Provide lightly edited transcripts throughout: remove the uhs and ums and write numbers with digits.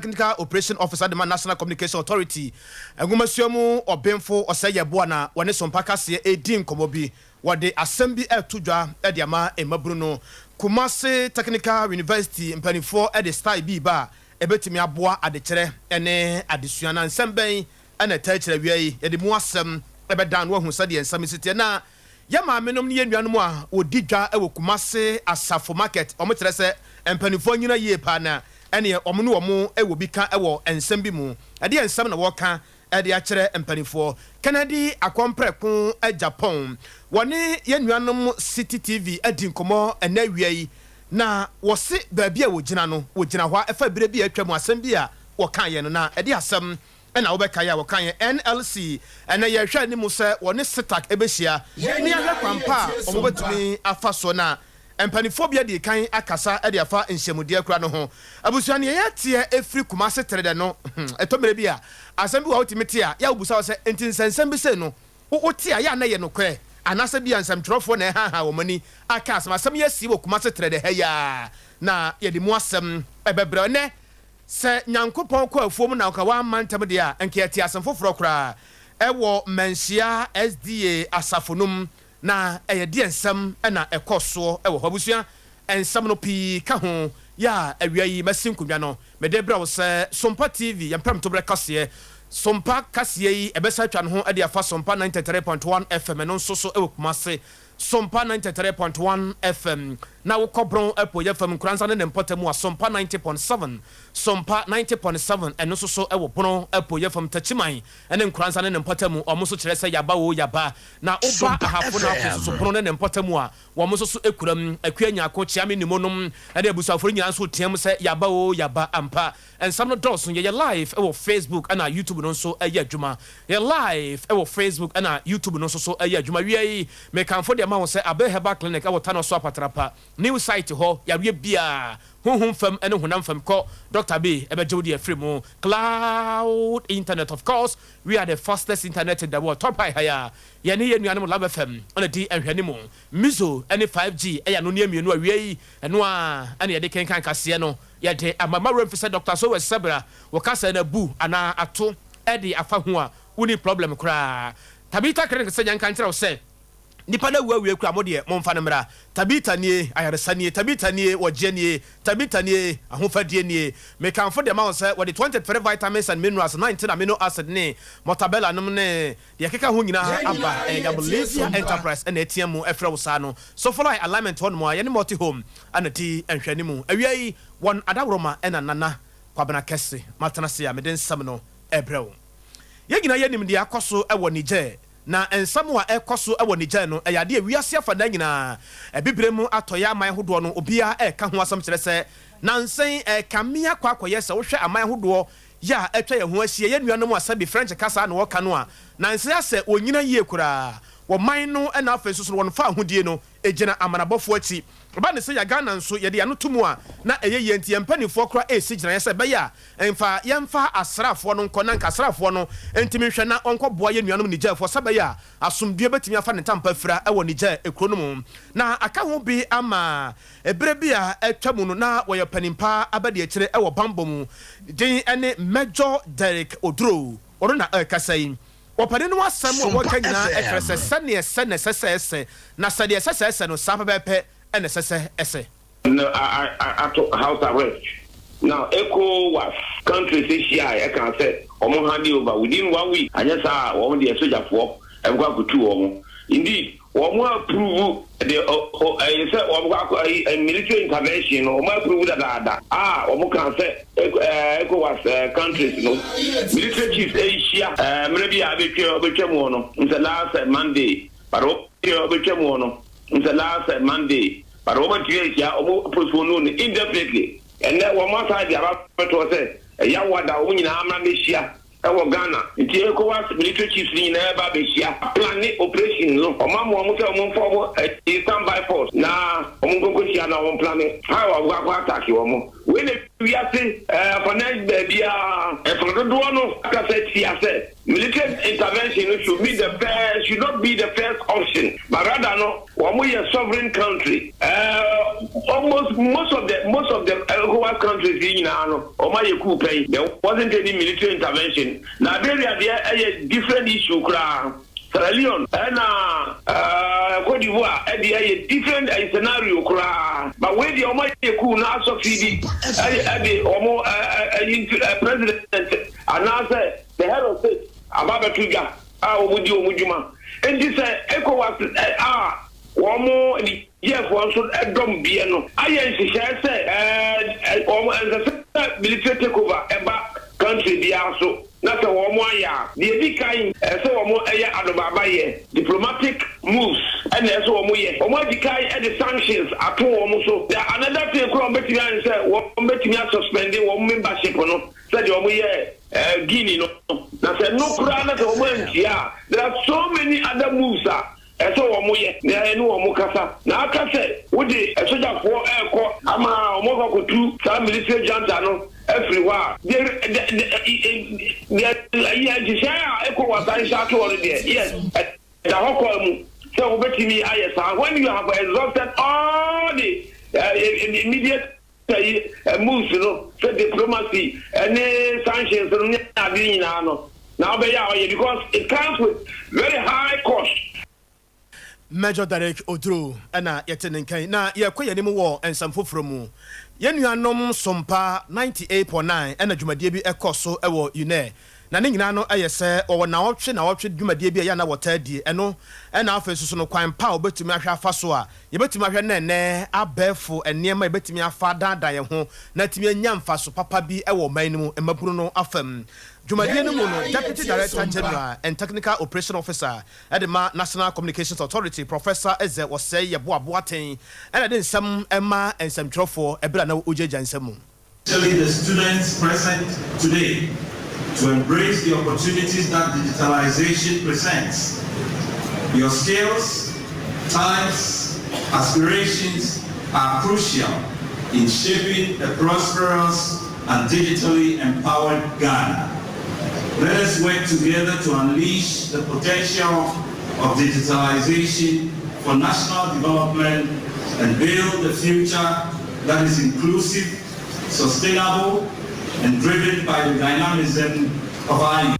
Technical Operation Officer de ma National Communication Authority, nwomasua mu ɔbenfo Osei Yeboah na wɔne Sompa Kaseɛ redi nkɔmmɔ bi. Wɔde asɛm bi reto dwa de ama mmabunu no. Kumasi Technical University mpanimfoɔ de style bi reba a ɛbɛtumi aboa adekyerɛ ne adesua. Na nsɛm bɛn na ɛtaa akyiri awia yi? Yɛde mu asɛm bɛdan no woahu sɛdeɛ nsɛm si teɛ. Na yɛn maamenom ne yɛn nuanom a wɔdi dwa wɔ Kumasi Asafo Market, wɔkyerɛ sɛ mpanimfoɔ anyina yie paa na ɛneɛ wɔn ne wɔn wɔ bi ka wɔ nsɛm bi mu. Ɛdeɛn nsɛm na wɔreka de akyerɛ mpanimfoɔ? Kennedy Akɔmprɛko Agyapong, wɔne yɛn nuanom Citi TV adi nkɔmmɔ ɛnnɛ awia yi, na wɔse baabi a wɔgyina no, wɔgyina hɔ a ɛfa berɛ bi a atwa mu asɛm bi a wɔkaeɛ no, na ɛde asɛm na wobɛkae a wɔkaeɛ. NLC, ɛnnɛ yɛrehwɛ anim sɛ wɔne CETAC bɛhyia ne ahwɛ kwan pa a wɔbɛtumi afa soɔ na Mpaninfoɔ bi adi kan akasa de afa nhyiamudeɛ kura no ho. Abusua neɛ yɛteɛ ɛfiri Kumase Trɛdɛ no, ɛtɔ mmerɛ bi a asɛm bi wɔ hɔ a wotumi te a, yɛ a wobisa wo sɛ, nti nsɛnsɛm bi sei no wo wote a yɛ a na ɛyɛ nokorɛ anaasɛ bi a nsɛmtwerɛfoɔ na ɛhaahaa wɔn ani aka asɛm? Asɛm yi asi wɔ Kumase Trɛdɛ ha yi ara na yɛde mu asɛm bɛbrɛ wo. Ɛnnɛ sɛ Nyankopɔn kɔ afuom na anka wamma ntɛm deɛ a, nka yɛte asɛm foforɔ koraa ɛwɔ Manhyia SDA asafo no mu. Na ɛyɛ deɛ nsɛm na ɛkɔ soɔ wɔ hɔ. Abusua, nsɛm no pii ka ho. Yɛ a awia yi masi nkonnwa no, mede rebrɛ wo sɛ Sompa TV, yɛn prɛmtoberɛ kaseɛ. Sompa kaseɛ yi, ɛbɛsan atwa ne ho de afa Sompa 93.1 FM, ɛno nso so wɔ Kumase. Sompa 93.1 FM. Na wokɔ Brong Apueeɛ fam, Nkoranza ne ne mpɔtam a, Sompa 90.7, Sompa 90.7, ɛno nso so wɔ Bono Apueeɛ fam, Takyiman ne Nkoranza ne ne mpɔtam, wɔn nso kyerɛ sɛ yaba oo yaba. Na woba Sompa Ahafo no afei nso so FM. Bono ne ne mpɔtam a, wɔn nso so kura mu. Akua Nyarko, Kyeame Nimo nom ne abusuafoɔ no nyinaa nso reteam sɛ yaba oo yaba ampa. Nsɛm no dɔɔso. Yɛyɛ live wɔ Facebook ɛna YouTube no nso yɛ adwuma. Yɛyɛ live wɔ Facebook ɛna YouTube no nso so yɛ adwuma. Awia yi, mekamfo de ama wo sɛ Abe Herbal Clinic wɔ Tanoso Apatrapa New Site hɔ, yareɛ biara, honhom fam ne honam fam, kɔ Doctor Abe bɛgye wo de afiri mu. Cloud Internet, of course, we are the fastest internet in the world. Top high ha yi ara, yɛne yɛn nuanom Love FM na di nhwɛanimu. Mizo ne 5G yɛ anonneɛ mmienu a awia yi, ɛno ara na yɛde kenkan kaseɛ no. Yɛde ama. Mma werɛ mfi sɛ Doctor Sowes sɛ bra wo kasa no abu anaa ato de afa ho a, wonni problem koraa. Tabitha Clinic sɛ yɛnka nkyerɛ wo sɛ nipa no awu awie koraa mo deɛ momfa no mmra. Tabitha nie, ayaresa nie, Tabitha nie, wɔgyeɛ nie, Tabitha nie, ahofadie nie. Mekamfo de ma wo sɛ wɔde 23 vitamins and minerals, 19 amino acid ne mortabella nom ne Deɛ ɛkeka ho nyinaa Yɛn aba. nyinaa Ɛyɛ yɛtie Yabulisia Sompa. Enterprise na ɛtea mu frɛ wo saa no. Sofolai Alignment hɔ nom a yɛne Multi Home na ti nhwɛanimu. Awia yi, wɔn adaworoma na Nana Kwabena Kɛse matena ase a mede nsɛm no rebrɛ wo. Yɛn nyinaa yɛnim deɛ akɔ so wɔ Niger. Na nsɛm a ɛrekɔ so wɔ Niger no, ɛyɛ adeɛ a wiase afanaa nyinaa, Abibire mu atɔeɛ aman hodoɔ no, obiara reka ho asɛm kyerɛ sɛ nansa yi ɛrekame akɔ akɔyɛ sɛ wohwɛ aman hodoɔ yɛ a atwa yɛn ho ahyia, yɛn nuanom a sɛbe French kasa na wɔka no a, nansa yi asɛ wɔnnyina yie koraa wɔ man no na afei nso so no wɔn fawohodie no gyina amanabɔfoɔ akyi. Ɛba no sɛ yɛ Ghana nso yɛde yɛn ano to mu a na ɛyɛ yie nti yɛn mpaninfoɔ koraa resi gyinaeɛ sɛ ɛbɛyɛ a mfa yɛmfa asraafoɔ no nkɔ na nka asraafoɔ no ntumi nhwɛ na wɔnkɔboa yɛn nuanom Nigerfoɔ sɛ ɛbɛyɛ a asomdwoeɛ bɛtumi afa ne ntampa afira wɔ Niger kuro no mu na aka ho bi ama Bere bi a atwa mu no, na wɔyɛ panin pa abadiakyire wɔ bammɔ mu. Ne din ne Major Derek Oduro. Ɔno na ɛrekasa yi. Ɔpanin no asɛm a Sompa wɔka nyinaa kyerɛ sɛ FM. sɛnea ɛsɛ na ɛsɛ sɛ ɛsɛ, na sɛdeɛ ɛsɛ sɛ ɛsɛ no, saa pɛpɛɛpɛ na ɛsɛ sɛ ɛsɛ. No ato house arrest. Na Ecowas countries hyiae ɛkaa sɛ wɔn hande over within one week anyɛ saa a wɔn deɛ sogyafoɔ ɛbɛkɔ akɔtu wɔn. Indeed wɔn approve de ɛyɛ sɛ wɔn kɔ akɔ ɛyi military intervention no wɔn approve dadaada a wɔn kaa sɛ Ecowas countries no military chiefs ɛrehyia mmerɛ bi a ɛbɛtwa ɛbɛtwa mu no nsɛ last Monday but wɔn ɛbɛtwa mu no nsɛ last Monday but wɔn antumi anhyia wɔn postpone no indefinitely. Ɛnnɛ wɔn asan de aba abɛtoɔ sɛ ɛyaw ada wɔn nyinaa mmra mmɛhyia wɔ Ghana. Nti Ecowas military chiefs no nyinaa reba abɛhyia plane operation no. Wɔn amoa wɔn sɛ wɔn mfa wɔn ayi stand by force na wɔn nkɔ nkɔhyia na wɔn plane how a wɔbɛkɔ akɔ attack wɔn. Wei na wiase afanan baabiara ɛfa dodoɔ no akasa tia sɛ. Military intervention no should be the first should not be the first option, but rather no, wɔn yɛ sovereign country. Almost most of the ECOWAS countries yi nyinaa no, wɔn ayɛ coup pɛn. There wasn't any military intervention. Liberia deɛ, ɛyɛ different issue koraa. Sierra Leone ɛna Cote d'Ivoire ɛde ɛyɛ different scenario koraa, but wei deɛ, wɔn ayɛ coup na asɔ fi bi ɛde wɔn ɛyi president anaasɛ the head of state aba abɛto dwa a wɔn di wɔn dwuma. Nti sɛ ECOWAS a wɔn Nigerfoɔ nso dɔm bie no ayɛ nhyehyɛe sɛ wɔn ɛnsɛ sɛ military takeover ɛba country biara so, na sɛ wɔn ayɛ a, deɛ edi kan ɛsɛ wɔn ɛyɛ adobaabayɛ, diplomatic moves, ɛna ɛsɛ wɔn yɛ. Wɔn adi kan ɛde sanctions ato wɔn so. The another thing kora wɔn bɛtumi ayɛ sɛ wɔn bɛtumi asuspend wɔn membership no sɛdeɛ wɔn yɛ Guinea no. Na sɛ no koraa na sɛ wɔn antia a, there are so many other moves a ɛsɛ wɔn yɛ na ɛne wɔn kasa. Na aka sɛ wode ɛsogyafoɔ ɛrekɔ ama wɔn akɔ akɔtu saa military junta no afiri hɔ a, deɛ deɛ deɛ nhyehyɛe a ECOWAS ahyehyɛ ato hɔ no deɛ, yes, ɛda hɔ kɔɔ mu sɛ wobɛtumi ayɛ saa when you have exhausted all the immediate moves no, sɛ diplomacy ɛne sanctions no ne ade nyinaa no na wobɛyɛ a ɔyɛ, because it comes with very high cost. Major Derek Oduro ɛna yɛte ne nkan. Na yɛkɔ yɛn anim wɔ nsɛm foforɔ mu. Yɛn nuanom Sompa 98.9 ɛna dwumadie bi ɛkɔ so ɛwɔ UNER, na ne nyinaa no ɛyɛ sɛ wɔwɔ nawɔtwe nawɔtwe dwumadie bi a yɛn na wɔtaa die. Ɛno ɛna afei soso no, kwan pa a wɔbɛtumi ahwɛ afa so a yɛbɛtumi ahwɛ nɛnɛ abɛɛfo nneɛma yɛbɛtumi afa daadaa yɛn ho na tumi anya mfaso papa bi ɛwɔ ɔman no mu. Mmabunu no afam dwumadie no mu no, Deputy Director General and Technical Operation Officer ɛde ma National Communications Authority, Professor Edze Osei Yeboah Boateng, ɛna de nsɛm ɛma nsɛmtwerɛfoɔ ɛberɛ a na wogyagya nsɛm mu. Especially the students present today, to embrace the opportunities that digitalization presents. Your skills, talents, aspirations are crucial in shaping a prosperous and digitally empowered Ghana. Let us work together to unleash the potential of digitalization for national development and build a future that is inclusive, sustainable, and driven by the dynamism of our youth.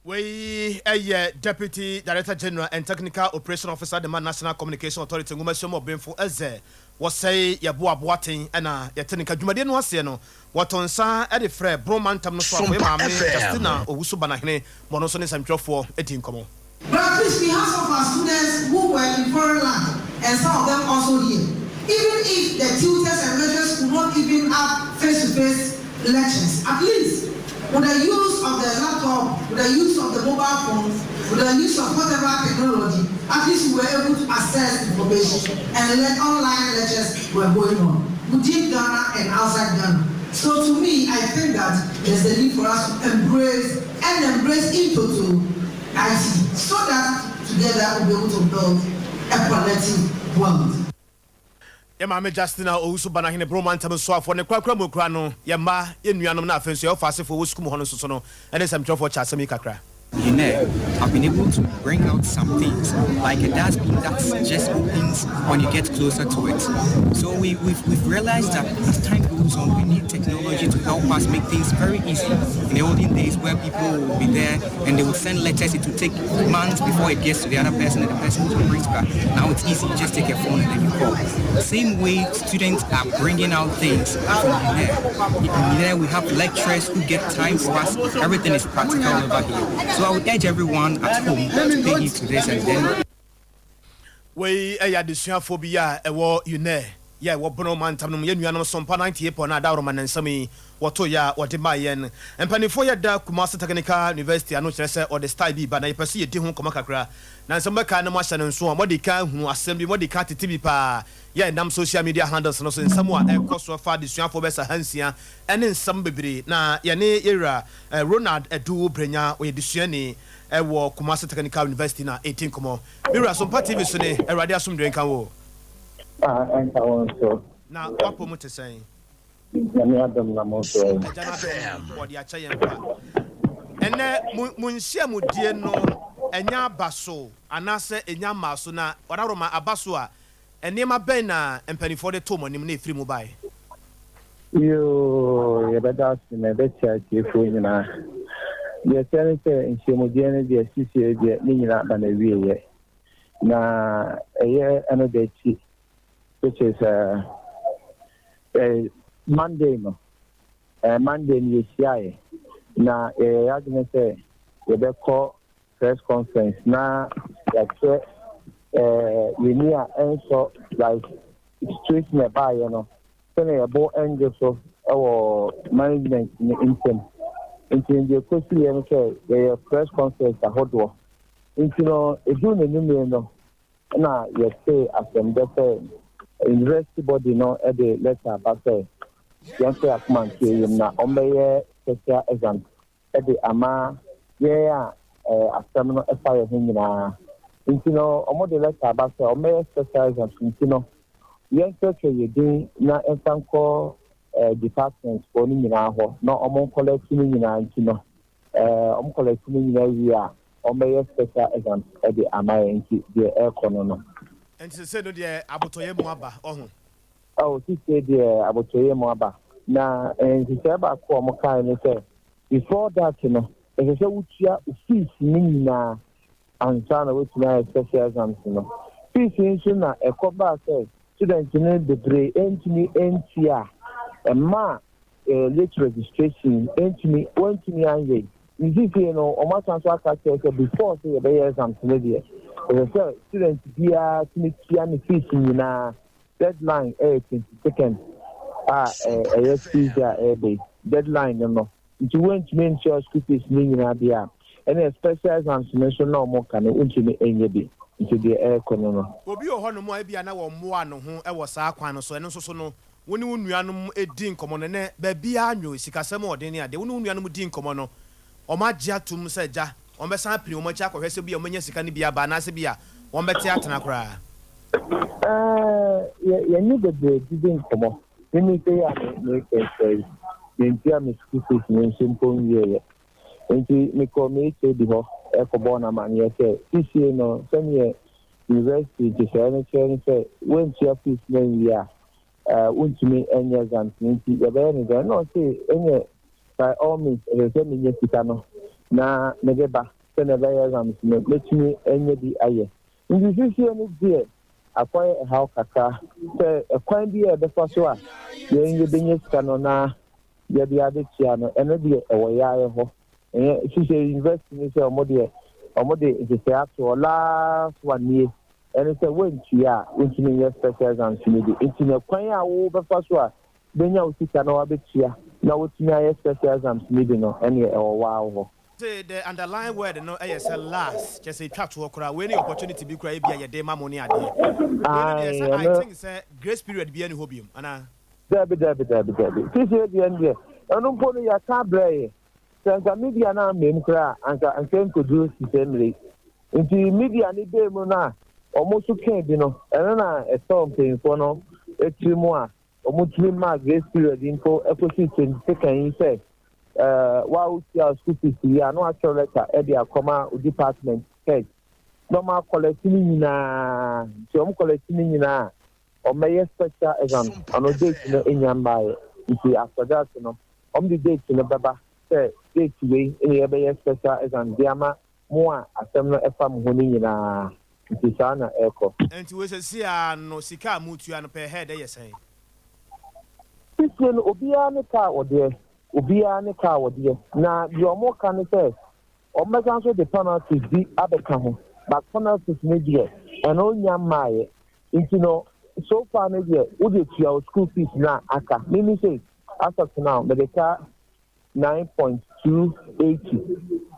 Wei ɛyɛ Deputy Director General and Technical Operation Officer de ma National Communication Authority, nwoma mu ɔbenfo Edze Osei Yeboah Boateng, ɛna yɛte ne nka. Dwumadie no aseɛ no, wɔto nsa ɛde frɛ Bono mantam no so afɔyɛ maame Justina Owusu Banahene ma ɔno nso ne nsɛmtwerɛfoɔ adi nkɔmmɔ. But at least we have some of our students who were in foreign land and some of them also here. Even if the tutors and lecturers could not even have face-to-face lectures, at least with the use of the laptop, with the use of the mobile phones, with the use of whatever technology, at least we were able to access information and let online lectures were going on within Ghana and outside Ghana. So to me, I think that there's a need for us to embrace and embrace in total IT so that together we'll be able to build a collective world. Yɛ maame Justina Owusu Banahene, Bono mantam soafoɔ, ne korakora mu kura no, yɛ mma, yɛ nuanom no, afei nso yɛwɔ asefoɔ wɔ sukuu mu hɔ no nso so no, ɛne nsɛmtwerɛfoɔ kyɛ asɛm yi kakra. I've been able to bring out some things like a dustbin that just opens when you get closer to it. So we've realized that as time goes on, we need technology to help us make things very easy. In the olden days, where people will be there and they would send letters, it would take months before it gets to the other person and the person brings back. Now it's easy, you just take a phone and then you call. Same way students are bringing out things from there. In there we have lecturers who get time for us. Everything is practical over here. So I would urge everyone at home to pay heed to this and then Wei ɛyɛ adesuafoɔ bi a ɛwɔ UNER yɛ ɛwɔ Bono mantam no mu. Yɛn nuanom Sompa 98 no adaworoma ne nsɛm yi wɔto yɛ a wɔde maa yɛn mpanimfoɔ yɛ da Kumase Technical University ano kyerɛ sɛ ɔde style bi ba na yɛpɛ sɛ yɛdi ho nkɔmmɔ kakra. Na nsɛm bɛka no mo ahyɛ no nso a mɔde ka hunu asɛm bi, mɔde ka tete bi paa yɛ nam social media handles no so, nsɛm a ɛkɔ so fa adesuafoɔ bɛsa 600 ɛne nsɛm bebree. Na yɛne yɛwura Ronald Edu Brenya, ɔyɛ desuani ɛwɔ Kumase Technical University, na ɛti nkɔmmɔ. Mewura, Sompa TV so ne, Awurade asomdwe nka wo. Ɛnka wo nso. Na wapɔ mu te sɛn? Nyame adom, na mo nso? Agya no adom, wɔde akyɛ yɛn pa. Ɛnnɛ mo mo nhyiamudie no ɛnya aba so anaasɛ ɛnya mmaa so, na wadaworoma aba so a, nneɛma bɛn na mpanimfoɔ de too mo anim na ɛfiri mu baeɛ? Yoo, yɛbɛda ase na yɛbɛkyia atiefoɔ nyinaa. Deɛ ɛteɛ ne sɛ nhyiamudie no deɛ sisie deɛ ne nyinaa aba n'awieeɛ. Na ɛyɛ ɛno da akyi, which is Monday no, Monday no yɛhyiaeɛ na yɛyɛ yɛn adwene sɛ yɛbɛkɔ press conference na yɛakyerɛ yɛn ani a ɛnsɔ like situation a ɛbaeɛ no sɛnea yɛbo ndwo so wɔ management no ntam. Nti no deɛ ɛkɔsiiɛ no sɛ yɛyɛ press conference ahodoɔ. Nti no ɛduu n'anwummerɛ no na yɛtee asɛmdɛ sɛ university body no de letter aba sɛ yɛmfa yɛn akoma nto yɛn yam na wɔbɛyɛ special exams de ama yɛn a asɛm no fa yɛn ho nyinaa. Nti no wɔde letter aba sɛ wɔbɛyɛ special exams nti no yɛnkyerɛkyerɛ yɛn din na yɛmfa nkɔ department foɔ no nyinaa hɔ na wɔn nkɔlɛte no nyinaa. Nti no wɔn kɔlɛte no nyinaa wie a, wɔbɛyɛ special exams de ama yɛn. Nti deɛ ɛrekɔ no. Nti sesei no deɛ abotɔyɛ mu aba ɔho? Oh, sesei deɛ abotɔyɛ mu aba. Na nhyehyɛɛ baako a wɔkae ne sɛ before that no, ɛsɛ sɛ wotua wo fees no nyinaa ansa na woatumi ayɛ special exams no. Fees yi nso na ɛkɔbaa sɛ students no bebree ntumi ntua a, ɛmaa late registration ntumi wɔntumi anyɛ yi. Nti seesei no wɔasan so aka akyerɛ sɛ before sɛ yɛbɛyɛ exams no deɛ, ɛsɛ sɛ student biara tumi tua ne fees nyinaa. Deadline yɛ 22nd a ɛyɛ Tuesday a ɛreba yi. Deadline no. Nti woantumi antua school fees no nyinaa deɛ a, ɛnna special exams no nso na wɔka no wontumi nyɛ bi. Nti deɛ ɛrekɔ no. Obi wɔ hɔnom a ebia na wɔmmoaa ne ho wɔ saa kwan no so. Ɛno nso so no, wo ne wo nuanom di nkɔmmɔ no, ɛnnɛ baabiara nnwo, sikasɛm wɔ den ne adeɛ. Wo ne wo nuanom di nkɔmmɔ no, wɔagye atom sɛ agya, wɔbɛsan apini wɔn akyi akɔhwɛ sɛ ebia wɔbɛnya sika no bi aba anaasɛ ebia wɔbɛte atena koraa? Ɛɛ, yɛne bebree didi nkɔmmɔ. Mimi sei a merekasa yi, mentua me school fees no nso mpo nwieeɛ. Nti mekɔɔ me HOD hɔ kɔbɔɔ no amanneɛ sɛ seesei no sɛdeɛ university nhyehyɛeɛ no kyerɛ ne sɛ woantua fees no anwie a, wontumi nyɛ exams no, nti yɛbɛyɛ no dɛn? Ɛna ɔse ɛneɛ by all means ɛsɛ sɛ menya sika no na mede ba sɛdeɛ ɛbɛyɛ exams no mɛtumi anya bi ayɛ. Nti seesei no deɛ akɔyɛ ɛhaw kakra sɛ ɛkwan bi a yɛbɛfa so a yɛn yɛbɛnya sika no na yɛde abɛtua no, ɛno deɛ ɛwɔ yɛn hɔ. Ɛnyɛ seesei university no sɛ ɔmo deɛ ɔmo de nhyehyɛe ato hɔ, last one nie, ɛne sɛ woantua a wontumi nyɛ special exams no bi. Nti no kwan a wobɛfa so a bɛnya wo sika na wabɛtua na wotumi ayɛ special exams no bi no, ɛneɛ ɛwɔ waa wo hɔ. Sɛ the underlying word no yɛ sɛ last, kyerɛ sɛ etwa toɔ koraa. Wei no yɛ opportunity bi koraa ebia yɛde ma mo ne adeɛ. Wei no deɛ sɛ I think sɛ grace period biara nni hɔ biom anaa? Dabi dabi dabi dabi, seesei deɛ no deɛ ɛno mpo no yɛaka abrɛ yɛ. Sɛ anka media no amma mu koraa a, anka anka ɛnkɔduru sesɛɛ mmerɛ yi. Nti media no baa mu no a wɔn nso kaa bi no, ɛno na ɛtɔɔ mpanyinfoɔ no tiri mu a wɔtumi maa grace period yi mpo kɔsii 22nd yi sɛ wo a wotua school fees yi a na woatwerɛ letter de akɔma wo department head na wɔn akɔlɛte no nyinaa. Nti wɔn kɔlɛte no nyinaa a, wɔbɛyɛ special exam. Ɔno date no nnya mmaeɛ, nti after that no wɔn de date no bɛba sɛ date wei na yɛbɛyɛ special exam de ama mo a asɛm no ɛfa mo ho no nyinaa. Nti saa na ɛrekɔ. Nti wei sɛsi ara no sika a motua no per head yɛ sɛn? Sesie no obiara ne kaa ɔdeɛ, obiara ne kaa ɔdeɛ. Na deɛ wɔn ka ne sɛ wɔn bɛsan so de penalties bi abɛka ho, but penalties no deɛ ɛno nnya mmaeɛ. Nti no so far no deɛ wode tua wo school fees no a aka. Mimi sei as of now mede ka 9.280,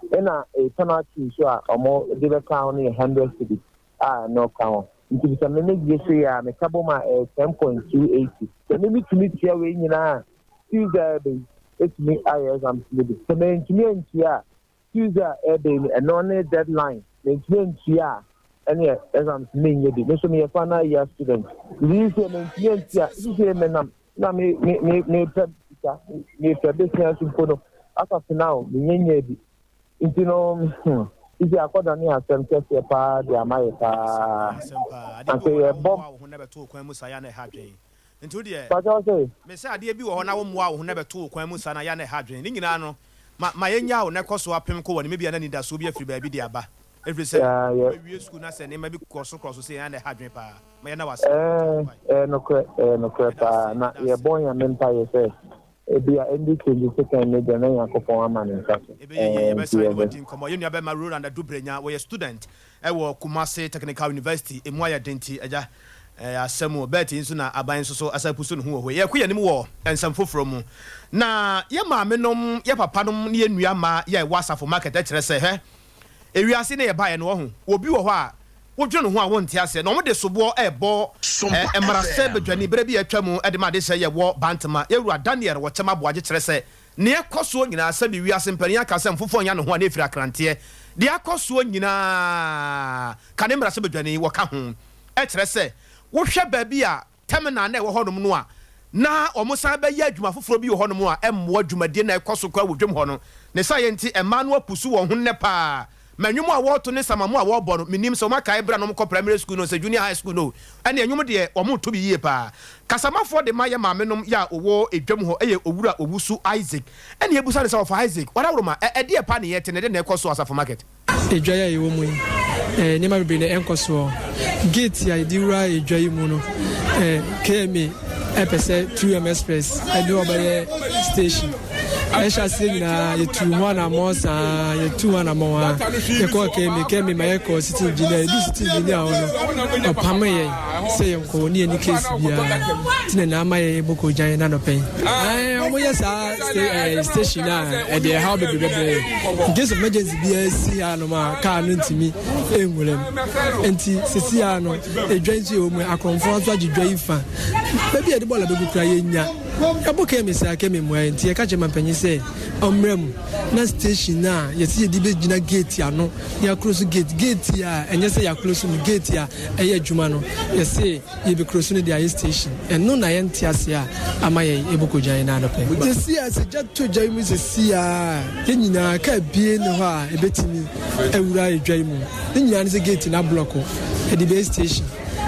ɛna penalty nso a wɔn de bɛka ho no yɛ 100 cedis a ɛno ka ho. Nti sɛ me gye so yɛ a, meka bom a ɛyɛ 10.280. Sɛ me metumi tua wei nyinaa a, Tuesday a ɛbɛ yi etumi ayɛ exams no bi. Sɛ mentumi antua a, Tuesday a ɛbɛ yi no ɛno ne deadline, mentumi antua a ɛne exams menyɛ bi. Me nso meyɛ final year student, nti sɛ mentumi antua sisi menam na me me me mepɛ sika, mepɛ besia nso mpo no, as of now menyɛ nyɛ bi. Nti no hmm, sisi akɔdane asɛm kɛseɛ paa de ama yɛ paa. Asɛm paa. Adeɛ Anka bi wɔ hɔ na yɛbɔ wommoa wo ho na ɛbɛto wo kwan mu saa yɛ a na ɛha adwene. Nti wo deɛ. Pakyɛ wo se? Me sɛ adeɛ bi wɔ hɔ na wommoa wo ho na ɛbɛto wo kwan mu saa na yɛ a na ɛha adwene. Ne nyinaa no, ma ma yɛnnyaa wo na ɛkɔ so apem kɔ w'anim. Ebia na anidasoɔ bi afiri baabi de aba. Ɛfiri sɛ, Yeah, yɛ. wobɛwie sukuu na sɛ nneɛma bi kɔ so korɔ so sei a, ɛyɛ a na ɛha adwene paa. Ma yɛnna wo ase. Ɛɛ, Wai. ɛyɛ nokorɛ, ɛyɛ nokorɛ Yɛda paa. ase, Na yɛda ase. yɛbɔ Nyame mpaeɛ sɛ ebia ɛndi 22nd no deɛ na Nyankopɔn ama ne nsa so. Ɛbɛyɛ yie, Ɛɛ, nti yɛbɛsan ne yɛbɛ. wadi nkɔmmɔ. Yɛn nuabarima Roland Adu Brenya, wɔyɛ student wɔ Kumasi Technical University. Ɛmu ayɛ den nti, agya, ɛyɛ asɛm o. Bert yi nso na aban nso so asan apusu ne ho wɔ hɔ yi. Yɛrekɔ yɛn anim wɔ nsɛm foforɔ mu. Na yɛn maamenom, yɛn papanom ne yɛn nua mmaa yɛ a ɛwɔ asafo market kyerɛ sɛ, hwɛ, ewiase ne yɛbaeɛ no, wahu, obi wɔ hɔ a, wodwene ne ho a wonte aseɛ. Na wɔde soboɔ rebɔ mmarahyɛ badwani berɛ bi a atwa mu de ma adesrɛ yɛ wɔ Bantama. Yɛn wura Daniel Wɔkyɛm Aboagye kyerɛ sɛ, Nea ɛkɔ soɔ nyinaa, sɛbi wiase mpanin aka sɛ mfofoɔ nya ne ho a na ɛfiri akranteɛ. Deɛ akɔ soɔ nyinaa ka ne mmarahyɛbadwani wɔ ka ho. Ɛkyerɛ sɛ wohwɛ baabi a terminal no a ɛwɔ hɔnom no a, na wɔsan bɛyɛ adwuma foforɔ bi wɔ hɔnom a ɛmmoa dwumadie no a ɛkɔ so koraa wɔ dwam hɔ no. Ne saa yɛ nti mmaa no apusu wɔn ho nnɛ paa. Ma nnwom a wɔreto ne samamo a wɔrebɔ no, mennim sɛ wɔakae berɛ a na wɔkɔ primary school no sɛ junior high school no o, ɛnneɛ nnwom deɛ wɔreto bi yie paa. Kasamafoɔ de ma yɛ maamenom yɛ a wɔwɔ dwam hɔ yɛ Owura Owusu Isaac. Ɛnna yɛbisa no sɛ, Ɔfa Isaac, Wadaworoma, ɛ, ɛdeɛ pa ne yɛte na ɛdeɛn na ɛrekɔ so wɔ Asafo Market? Edwa yi a yɛwɔ mu yi, nneɛma bebree na ɛnkɔ soɔ. Gate a yɛde wura edwa yi mu no, KMA ɛpɛ sɛ 2M Express ɛde ɔbɛyɛ station. Ɛhyɛ aseɛ nyinaa yɛtuu ho anammɔn saa yɛtuu ho anammɔn a yɛkɔɔ KMA KMA ma yɛkɔɔ city engineer yɛdu city engineer hɔ no ɔpamo yɛn sɛ yɛnkɔ wɔ ne yɛni case biara nti na na ama yɛ yɛbɔ kɔgyan na nɔpɛ yi wɔyɛ saa station a ɛde ɛhaw bebree bɛbrɛ in case of emergency biara si hanom a kaa no ntumi nwura mu nti sisi ha no edwa nso yɛ wɔ mu akorɔmfoɔ nso agye dwa yi fa baabi a yɛde bɔɔla bɛgu kura yɛnya Yɛabɔ Kemi saa Kemi mmuae nti yɛka kyerɛ mampanyin sɛ ɔmmra mu na station no a yɛse yɛde bɛgyina gate ano na yɛakroso gate, gate a ɛnyɛ sɛ yɛakroso no, gate a ɛyɛ adwuma no yɛse yɛbɛkroso no de ayɛ station. Ɛno na yɛnte aseɛ a ama yɛn yɛbɔ kɔgyan no anɔpɛ. Sɛsi a sɛ gya tɔ gya yi mu sɛsi a yɛn nyinaa kaa bie ne hɔ a ɛbɛtumi awura edwa yi mu. Ne nyinaa ne sɛ gate no ablɔko yɛde bɛyɛ station.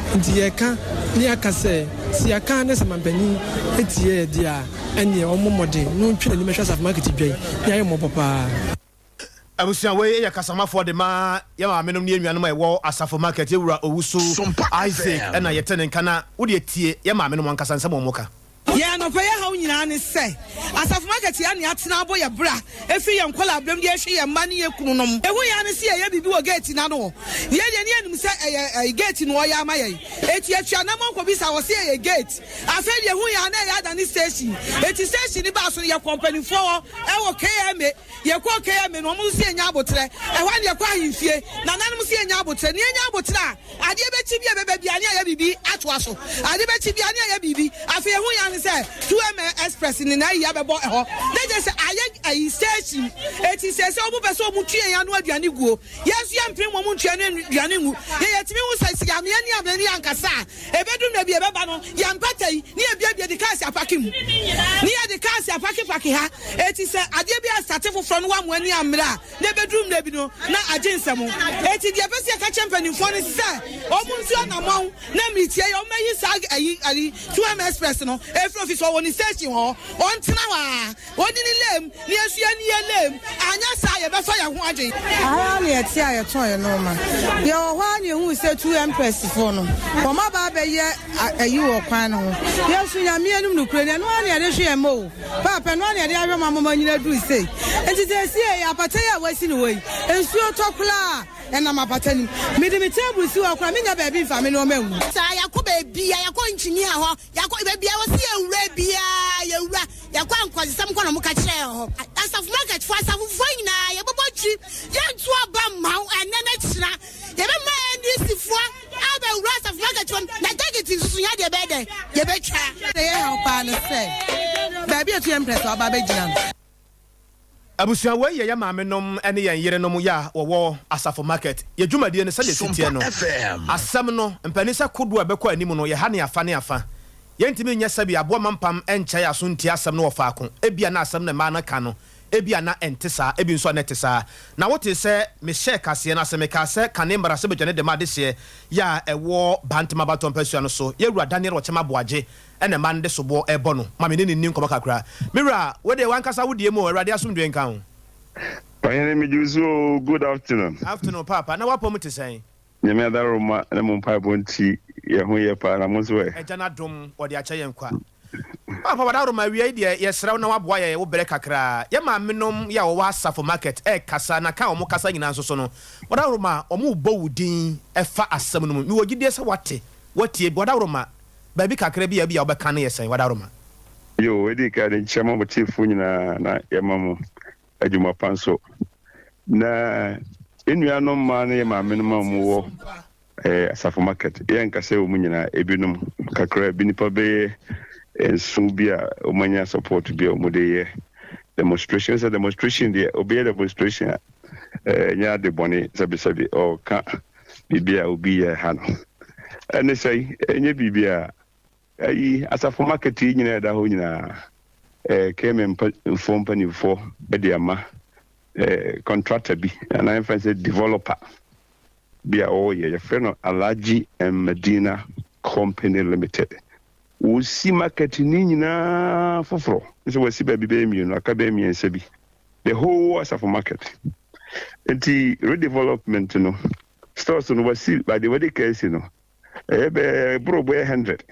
Nti yɛka na yɛaka sɛ, sɛ yɛaka na sɛ manpanin tie yɛ deɛ a, ɛnneɛ ɔmmɔ mmɔden na ɔntwe n'anim nhwɛ asafo market dwa yi na yɛayɛ mmɔbɔ paa. Abusua wei yɛ kasamafoɔ de ma yɛn maamenom ne yɛn nuanom a ɛwɔ Asafo Market, yɛn wura Owusu Isaac ɛna yɛte ne nka na wodeɛ tie yɛn maamenom ankasa nsɛm a wɔka. Yɛn anɔpa yi haw nyinaa ne sɛ, asafo market yi a na yɛatena abɔ yɛn bra firi yɛn nkwadaa-berem de rehwɛ yɛn mma ne yɛn kununom. Ehu yɛn ara ne sɛ yɛyɛ biribi wɔ gate no ano hɔ. Yɛn deɛ ne yɛnim sɛ ɛyɛ gate na wɔyɛ ama yɛn. Enti yɛtwe anammɔn kɔbisa, wɔse ɛyɛ gate. Afei deɛ ehu yɛn ara na ɛyɛ adane station. Enti station no baa so no, yɛkɔɔ mpanimfoɔ hɔ wɔ KMA. Yɛkɔɔ KMA no, wɔn nso se yɛnya aboterɛ. Ɛhɔ ara na yɛkɔɔ ahemfie. Nananom se yɛnya aboterɛ. Na yɛnya aboterɛ a, Adeɛ bɛkye bi a ɛbɛba biara ne ayɛ biribi atoa so. Ade bɛkye biara ne ayɛ biribi. Afei ɛho hia ne sɛ 2M Express ne n'ayi abɛbɔ ɛhɔ. Na kyerɛ sɛ ayɛ ayi station. Eti seesei wɔn pɛ sɛ wɔn tue yɛn ano aduane guo. Yɛn nso yɛn mpene wɔn ntua no aduane ngu. Yɛn yɛtumi hu sɛ sɛ yɛamea ne amea ne yɛankasa a, ɛbɛdu mmerɛ bi ɛbɛba no yɛn mpata yi ne yɛbuebue de cars apake mu. Ne yɛde cars apake pake ha. Eti sɛ adeɛ bi asate foforɔ no wɔamoa ani ammrɛ a, Na ebeduru mmerɛ bi no, na agye nsam. Enti deɛ yɛpɛ sɛ yɛka kyerɛ mpanimfoɔ ne sɛ, wɔn ntu anamɔn na mmeretia yi, wɔmmɛyi saa ayi ayi 2M Express no mfiri office hɔ, wɔ ne station hɔ, ɔntena hɔ ara, ɔnni ne lane mu, na yɛn nso yɛnni yɛn lane mu. Anyɛ saa a, yɛbɛfa yɛn ho adwene. Aha ara na yɛte a yɛtɔn yɛn nnoɔma. Yɛwɔ hɔ ara na yɛhuu sɛ 2M Pressfoɔ no, wɔaba abɛyɛ ayi wɔ kwan no ho. Yɛn nso, Nyame anim nokorɛ ni, ɛno ara na yɛde hwe yɛn mma o. Paapa, ɛno ara na yɛde ahwɛ mo ama moanyini aduru sei. Enti seesei apata yi a wɔasi no hɔ yi, nsuo tɔ koraa a, ɛnam apata no mu. Mede me table si hɔ koraa a, mennya baabi mfa me nneɛma ngu. Saa, yɛakɔ baabiara, yɛakɔ engineer hɔ, yɛakɔ baabiara wɔsi yɛnwura biara, yɛwura, yɛkɔ ankɔsesɛm kɔ na wɔka kyerɛ yɛn hɔ. Asafo marketfoɔ, asafofoɔ nyinaa, yɛbɛbɔ tiri, yɛnto aba mma wo ɛnnɛ ne kyena, yɛbɛma NDC foɔ abɛwura asafo market hɔ na tekiti nso so yɛn deɛ ɛbɛyɛ dɛn, yɛbɛtwa. Deɛ ɛyɛ haw paa ne sɛ, baabi a ɛtu yɛn mprɛ sɛ ɔba abɛgyina no. Abusua wei yɛ yɛn maame nom ne yɛn yere nom yɛ a wɔwɔ asafo market. Yɛ dwumadie no sɛdeɛ ɛsi teɛ no, asɛm no mpanin sɛ kodoɔ a ɛbɛkɔ anim no yɛ ha ne afa ne afa. Yɛntumi nyɛ sɛbi aboa mampam nkyɛe aso ntie asɛm no wɔ faako. Ebia na asɛm no mmaa no ka no. Ebia na ɛnte saa, ebi nso a na ɛte saa. Na wotee sɛ mehyɛɛ kaseɛ no ase, mekaa sɛ kane mmarahyɛbadwa no dɛm adehyeɛ yɛ a ɛwɔ Bantama abatoɔ mpasua no so, yɛn wura Daniel Ɔkyɛm Aboagye na mmaa no de soboɔ rebɔ no. Ma me ne no nni nkɔmmɔ kakra. Me wura, wo deɛ w'ankasa wo deɛ mu o, Awurade asomdwoeɛ nka wo. Ɔhene megye wo so o, good afternoon. Afternoon paapa, na w'apɔ mu te sɛn? Nyame adaworoma ne mo mpaebɔ nti yɛn ho yɛ paa, na mo nso ɛ? Agya no adom wɔde akyɛ yɛn kwa. Paapa w'adaworoma awia yi deɛ yɛsrɛ wo na w'aboa yɛn wo brɛ kakra. Yɛn maame nom yɛ a wɔwɔ asafo market ɛrekasa na ka a wɔn kasa nyinaa nso so no w'adaworoma wɔn rebɔ wo din ɛfa asɛm no mu. Mewɔ gyidie sɛ w'ate, w'atie bi. W'adaworoma baabi kakra bi a ebia wobɛka no yɛ sɛn? W'adaworoma. Yoo, edi kan nkyia ma mo tiefo nyinaa na yɛma mo adwuma pa nso. Na yɛn nuanom mmaa ne yɛn maamenom a wɔwɔ eh, asafo market, yɛnka sɛ wɔn nyinaa, ebinom kakra bi, nnipa bɛyɛ nson bi a wɔanya support bi a wɔde yɛ demonstration. Sɛ demonstration deɛ, obi yɛ demonstration a, eh, ɛnyɛ ade bɔne, sɛbesɛbe, ɔreka biribi a obi yɛ ha no. Ɛne sɛ, ɛnyɛ biribi a Ayi, asafo market yi nyinaa ɛda hɔ nyinaa, eh, KMA mfoɔ mpanimfoɔ de ama eh, contractor bi, anaa yɛmfa sɛ developer bi a ɔreyɛ, yɛfrɛ no Alhaji and Medina Company Limited. Wɔsi market ne nyinaa foforɔ, sɛ wɔasi baabi bɛyɛ mmienu, aka bɛyɛ mmiɛnsa bi, the whole asafo market. Nti redevelopment no, stores no wɔasi, by the way, wɔde ka asi no, Ɛyɛ bɛɛ boro bɛyɛ hundred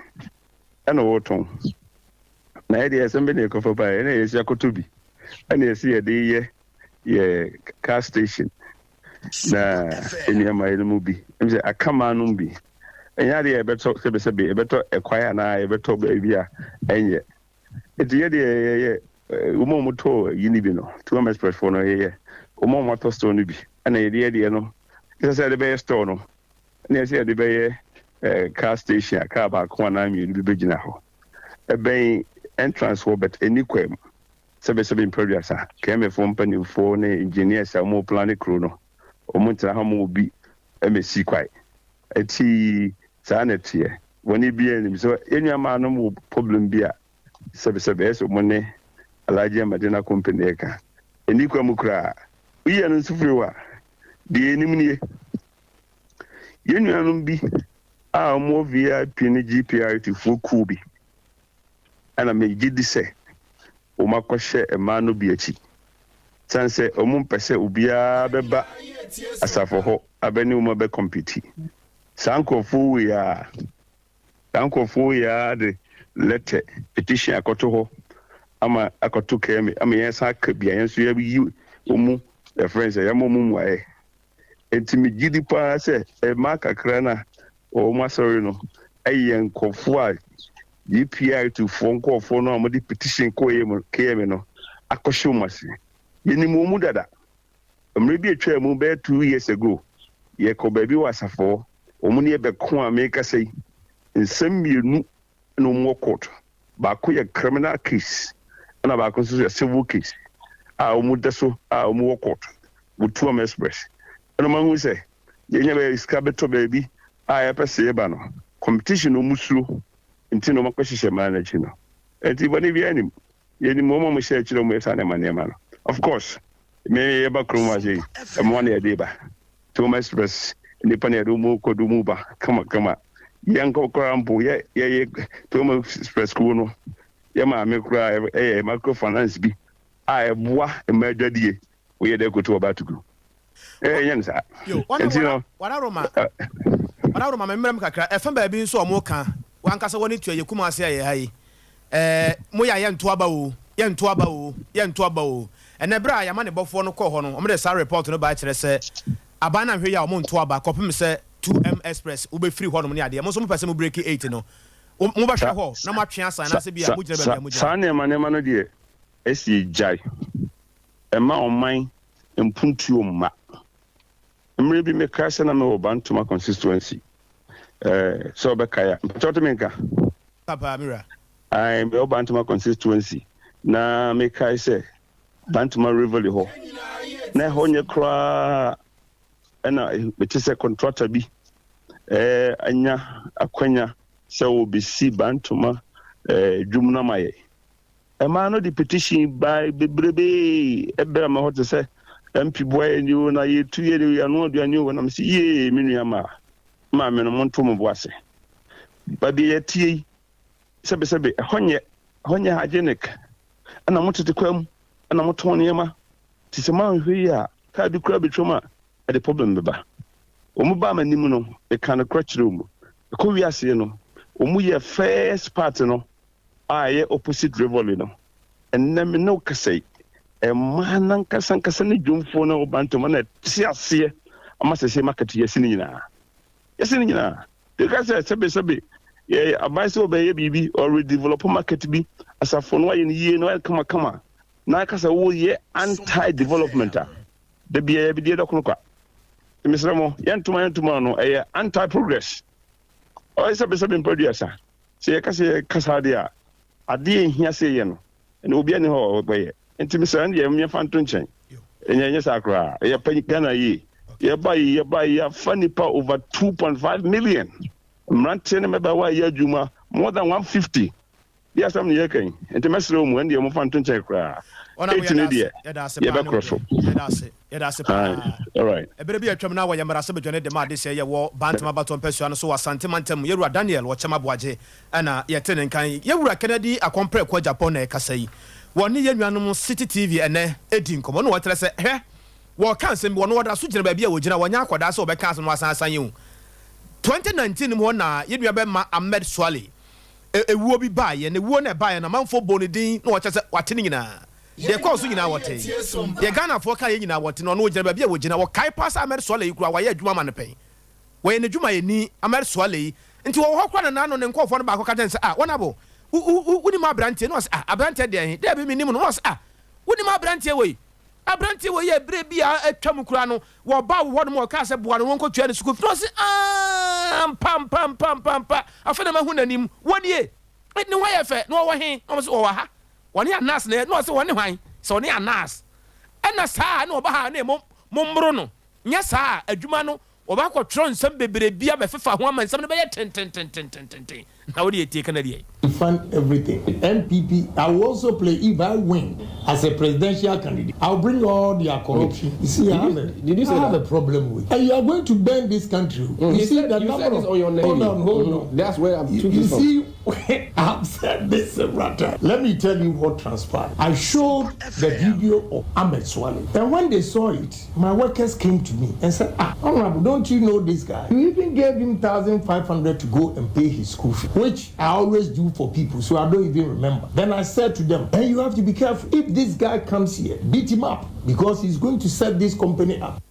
ɛna wɔtɔn na yɛ deɛ ɛsɛm bɛ na yɛkɔfa baeɛ ɛna yɛsi akɔtɔ bi ɛna yɛsi yɛde yɛ yɛ car station na nneɛma yɛ no mu bi ɛmu sɛ akamaa no mu bi ɛnyɛ adeɛ yɛbɛtɔ sɛbɛsɛbɛ yɛbɛtɔ ɛkwan anaa yɛbɛtɔ baabi a ɛnyɛ eti yɛ deɛ yɛyɛ wɔn a wɔtɔ yi no bi no tuam express foɔ no yɛyɛ wɔn a wɔatɔ store no bi ɛna yɛde yɛ deɛ no ɛsɛ sɛ yɛde bɛyɛ store no. Ɛnna ɛsɛ yɛde bɛyɛ car station a car baako anaa mmienu bi bɛgyina hɔ. Ɛbɛn entrance hɔ but ɛnni kwan mu. Sɛbɛsɛbɛ mprɛduasa, KMAfoɔ mpanimfoɔ ne engineers a wɔreplane kuro no, wɔntena hɔ ma obi mmɛsi kwae. Ɛti saa na ɛteɛ. Bɔne biara nnim. Sɛ yɛn nuammaanom wɔ problem bi a, sɛbɛsɛbɛ ɛyɛ sɛ wɔn ne Alhaji Ahmadina Company ɛka. Ɛnni kwan mu koraa. Woyi ɛno nso firi hɔ a, deɛ yɛnim nie. Yɛn nuanom bi a wɔwɔ VIP ne GPRT foɔ kuo bi ɛna megye di sɛ wɔakɔhyɛ mmaa no bi akyi sane sɛ wɔmpɛ sɛ obiara bɛba asafo hɔ abɛne wɔn abɛkɔmpiti. Saa nkurɔfoɔ wei a saa nkurɔfoɔ wei ara de lɛtɛ petition akɔto hɔ ama akɔto kɛmi ama yɛn san aka bi a yɛn nso yɛyi wɔn mu yɛfrɛ sɛ yɛma wɔn mmuaeɛ. Enti migye di paa sɛ mmaa kakra no a wɔwɔ m'asɔre no yɛ nkurɔfoɔ a GPRT foɔ nkurɔfoɔ no a wɔde petition kɔeɛ mu KMA no akɔhyɛ wɔn ase. Yɛnim wɔn mu dada. Mmerɛ bi atwaa mu bɛyɛ 2 years ago, yɛkɔ baabi wɔ asafo hɔ, wɔn ne yɛbɛko a merekasa yi, nsɛm mmienu na wɔn wɔ court. Baako yɛ criminal case ɛna baako nso yɛ civil case a wɔn da so a wɔn wɔ court wɔ Tuam Express. Ɛna wɔn ahu sɛ yɛnya bɛyɛ sika bɛtɔ baabi a yɛpɛ sɛ yɛba no competition na wɔn suro nti na wɔn akɔhyehyɛ mmaa no akyi no. Nti bɔne biara nim. Yɛnim wɔn a wɔhyɛ akyire a wɔyɛ saa nneɛma nneɛma no. Of course, me yɛba kurom ha sei, mmoa na yɛde ba. Tuam Express nnipa na yɛde wɔn kɔ de wɔn ba kama kama. Yɛn koraa mpo yɛ yɛyɛ Tuam Express kuo no, yɛ maame koraa ɛyɛ microfinance bi a ɛboa mmaa adwadie. Woyɛ dɛ koto ɔbaa tugu. Ɛyɛ no saa. Yo, Nti no. Wadaroma, wadaroma, me mmerɛ mu kakra. Ɛfa baabi nso a wɔn ka, wankasa wɔn tua yɛ Kumasi a yɛ ha yi. Ɛɛ, mo yɛ a yɛnto aba o, yɛnto aba o, yɛnto aba o. Ɛnɛ berɛ a yɛama ne bɔfoɔ no kɔɔ hɔ no, wɔn de saa report no baa kyerɛ sɛ aban no anhwɛ yi a wɔn nto aba kɔpem sɛ 2M Express wobɛfiri hɔnom ne adeɛ. Mo nso mopɛ sɛ mo break 8 no, mobɛhwɛ hɔ na moatwe asan anaasɛ bi a mogyina baabi a mogyina. Saa nneɛma nneɛma no deɛ ɛsi gyae. Ɛma ɔman mpuntuo mma. Mmerɛ bi mekae sɛ na mewɔ Bantoma constituency. Ɛɛ sɛ ɔbɛkae a, mpakyɛ wote me nka? Papa, me wura. Ae, mewɔ Bantoma constituency na mekae sɛ Bantoma Riverley hɔ na ɛhɔ nyɛ koraa ɛna mete sɛ contractor bi ɛɛ anya akwanya sɛ wɔbɛsi Bantoma ɛɛ dwom no ama yɛ. Mmaa no de petition bae bebrebee ɛbrɛ me hɔ te sɛ MP boa yɛn ni o na yɛtu yɛn ni o yɛanoa aduane o na mese yee me nua maa maame no monto mo bo ase. Baabi a yɛteɛ yi sɛbesɛbe ɛhɔ nyɛ ɛhɔ nyɛ hygienic ɛna mo tete kwa mu ɛna motɔn nneɛma te sɛ moanhwɛ yi a kaa bi koraa bɛtwam a ɛde problem bɛba. Wɔn baa m'anim no meka nokorɛ kyerɛ wɔn. Ɛkɔ wiaseɛ no wɔn yɛ first part no a ɛyɛ opposite Rivoli no, ɛnnɛ me ne wo kasa yi, mmaa no ankasa ankasa ne dwomfoɔ no a wɔba ntoma na ɛte aseɛ ama sɛsɛ market yɛsi no nyinaa. Yɛsi no nyinaa. Yɛka sɛ sɛbe sɛbe yɛ aban sɛ wɔbɛyɛ biribi or redevelop market bi, asafo no ayɛ no yie na wayɛ kamakama na aka sɛ woyɛ anti-development a, da biara yɛbɛdi ɛdɔkono kwa. Mesrɛ mo, yɛntoma yɛntoma no ɛyɛ anti-progress. Ɔyɛ sɛbe sɛbe mpadua Sɛ yɛka sɛ yɛka saa deɛ a, adeɛ a ɛhia sɛ yɛyɛ no, ɛnna obiara nni hɔ a ɔbɛyɛ. Nti mesrɛ ɛno deɛ yɛmfa nto nkyɛn. Ɛnyɛ ɛnyɛ saa koraa. Ɛyɛ pa Ghana yie. Yɛba yi yɛba yi yɛafa nnipa over 2.5 million. Mmeranteɛ ne mmabaawa a ɛyɛ adwuma more than 150. Deɛ asɛm ne yɛreka yi. Nti mɛsrɛ wo mu ɛno deɛ momfa nto nkyɛn koraa. Honourable Eight no yɛda deɛ ase yɛda ase paa ne yɛbɛkorɔ wo so. berɛ. Yɛda ase yɛda ase Aye, paa. alright. Ɛberɛ bi a atwam na wɔyɛ mmarahyɛbadwani de ma adehyeɛ yɛ wɔ Bantama abatoɔ mpasua no so wɔ Asante mantam mu, Yɛwura Daniel Ɔkyɛm Aboagye na yɛte ne nka yi. Yɛwura Kennedy Akɔmprɛko Agyapong na ɛrekasa yi. Wɔne yɛn nuanom Citi TV ɛnnɛ redi nkɔmmɔ na wɔkyerɛ sɛ hwɛ, wɔreka asɛm bi, wɔno wɔda so gyina baabi a wɔgyina, wɔnyɛ akwadaa sɛ wɔbɛka asɛm na wɔasan asan yi o. 2019 mu hɔ na yɛn nua bɛma Ahmed Suale ewuo bi baeɛ, na ewuo no a ɛbaeɛ no amanfoɔ bɔɔ ne din na wɔkyerɛ sɛ wate ne nyinaa. Deɛ ɛkɔɔ so nyinaa wɔtee. Deɛ Ghanafoɔ kaeɛ nyinaa wɔte na ɔno ɔgyina baabi a wɔgyina. Wɔkae paa sɛ Ahmed Suale yi koraa wayɛ adwuma ama no pɛn. Wɔyɛ n'adwumayɛni, Ahmed Suale yi. Nti wɔwɔ hɔ koraa na n'ano ne nkurɔfoɔ no baako ka kyerɛ no sɛ, ah, Honourable, wo, wo, wo, wonim aberanteɛ? Na ɔse, ah, aberanteɛ deɛ he? Daabi, mennim no. Na ɔse, ah, wonim aberanteɛ wei? Aberanteɛ wei a berɛ bi a atwam koraa no, wɔbaa wo hɔ nom wɔkaa sɛ boa no wɔnkɔtua ne sukuu fi. Na ɔse, ah, ampa, ampa, ampa, ampa, ampa, afei na mahu n'anim. Wɔnie, ne ho ayɛ fɛ, na ɔwɔ he? Na wɔse, ɔwɔ ha. Wɔne Anas na ɛyɛ, na ɔse wɔne hwan? Sɛ ɔne Anas ɛna saa a ɛna ɔba ha ne mo mommoro no, nyɛ saa a adwuma no wɔba akɔtwerɛ nsɛm bebree bi abɛfefa ho ama nsɛm no bɛyɛ tentententententen na wode atie ka no deɛ. Fund everything. NPP, I will also play if I win as a presidential candidate. I will bring all their corruption. You see, I have a, did you say I have that? a problem with. And you are going to burn this country. You You see said, the you number said this of on your name. Hold on, hold on. That's where I You, took you it from. see, I've said this several times. Let me tell you what transpired. I showed the video of Ahmed Suale. And when they saw it, my workers came to me and said, ah, Honorable, don't you know this guy? You even gave him 1,500 to go and pay his school fee, which I always do for people, so I don't even remember. Then I said to them, and you have to be careful. If this guy comes here, beat him up, because he's going to set this company up.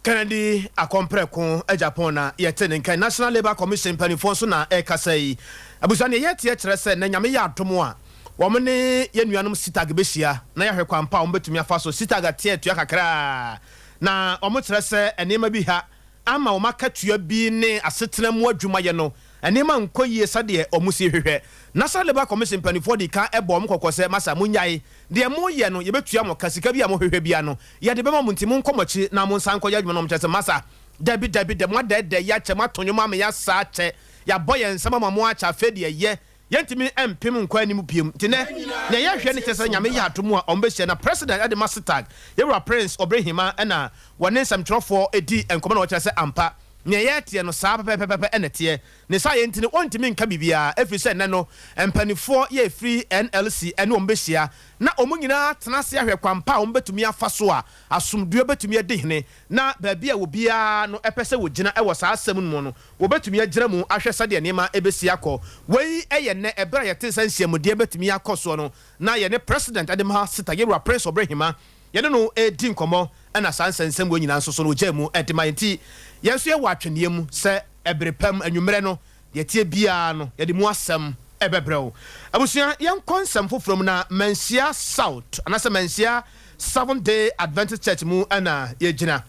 Kennedy Akɔmprɛko Agyapong na yɛte ne nka. National Labour Commission mpanimfoɔ nso na ɛrekasa yi. Abusua, nea yɛteɛ kyerɛ sɛ na Nyame yɛ adom a, wɔn ne yɛn nuanom CTAG bɛhyia na yɛahwɛ kwan pa a wɔbɛtumi afa so. CTAG ate atua kakra na wɔkyerɛ sɛ nneɛma bi ha ama wɔn akatua bi ne asetena mu adwumayɛ no nneɛma nkɔ yie sɛdeɛ wɔsi hwehwɛ. National Labour Commission mpanimfoɔ dii kan bɔɔ wɔn kɔkɔ sɛ, Masa, monnyae deɛ moreyɛ no, yɛbɛtua mo ka, sika bi a mohwehwɛ biara no, Yɛde bɛma mo nti monkɔ mo akyi na monsan nkɔyɛ adwuma no. Wɔkyerɛ sɛ, Masa, dabi, dabi, dabi, moadɛɛdɛɛ yɛ akyɛ, moato nnwom ama yɛasa akyɛ, yɛabɔ yɛn nsam ama mo akyɛ, afei deɛ yɛ, yɛntumi mpem nkɔ anim biom. Nti nɛ, nea yɛhwɛ ne kyerɛ sɛ Nyame yɛ adom a wɔbɛhyia na President de ma CETAG, Yɛwura Prince Obrehima na wɔne nsɛmtwerɛfoɔ di nkɔmmɔ na wɔkyerɛ sɛ ampa, nea yɛteɛ no saa pɛpɛpɛpɛ na ɛteɛ. Ne saa yɛ nti no wɔntumi nka biribiara ɛfiri sɛ nnɛ no mpaninfoɔ yɛ ɛfiri NLC ne wɔn bɛhyia na wɔn nyinaa atena ase ahwɛ kwan pa a wɔbɛtumi afa so a asomdwoeɛ bɛtumi adi hene na baabi a obiara no pɛ sɛ wɔgyina wɔ saa asɛm no mu no wɔbɛtumi agyina mu ahwɛ sɛdeɛ nneɛma bɛsi akɔ. Wei yɛ nnɛ ɛberɛ a yɛte sɛ nhyiamudeɛ bɛtumi akɔ soɔ no na yɛne President Ademha Sita Yɛwura Prince Ɔbrehima yɛne no redi nkɔmmɔ na saa nsɛnsɛm wei nyinaa nso so no ɔgyaa mu de ma yɛn nti yɛn nso yɛwɔ atweneɛ mu sɛ ɛbere pa mu anwummerɛ no Deɛ ɛteɛ biara no, yɛde mu asɛm bɛbrɛ wo. Abusua, yɛnkɔ nsɛm foforɔ mu na Manhyia South anaasɛ Manhyia Seventh Day Adventist Church mu na yɛgyina.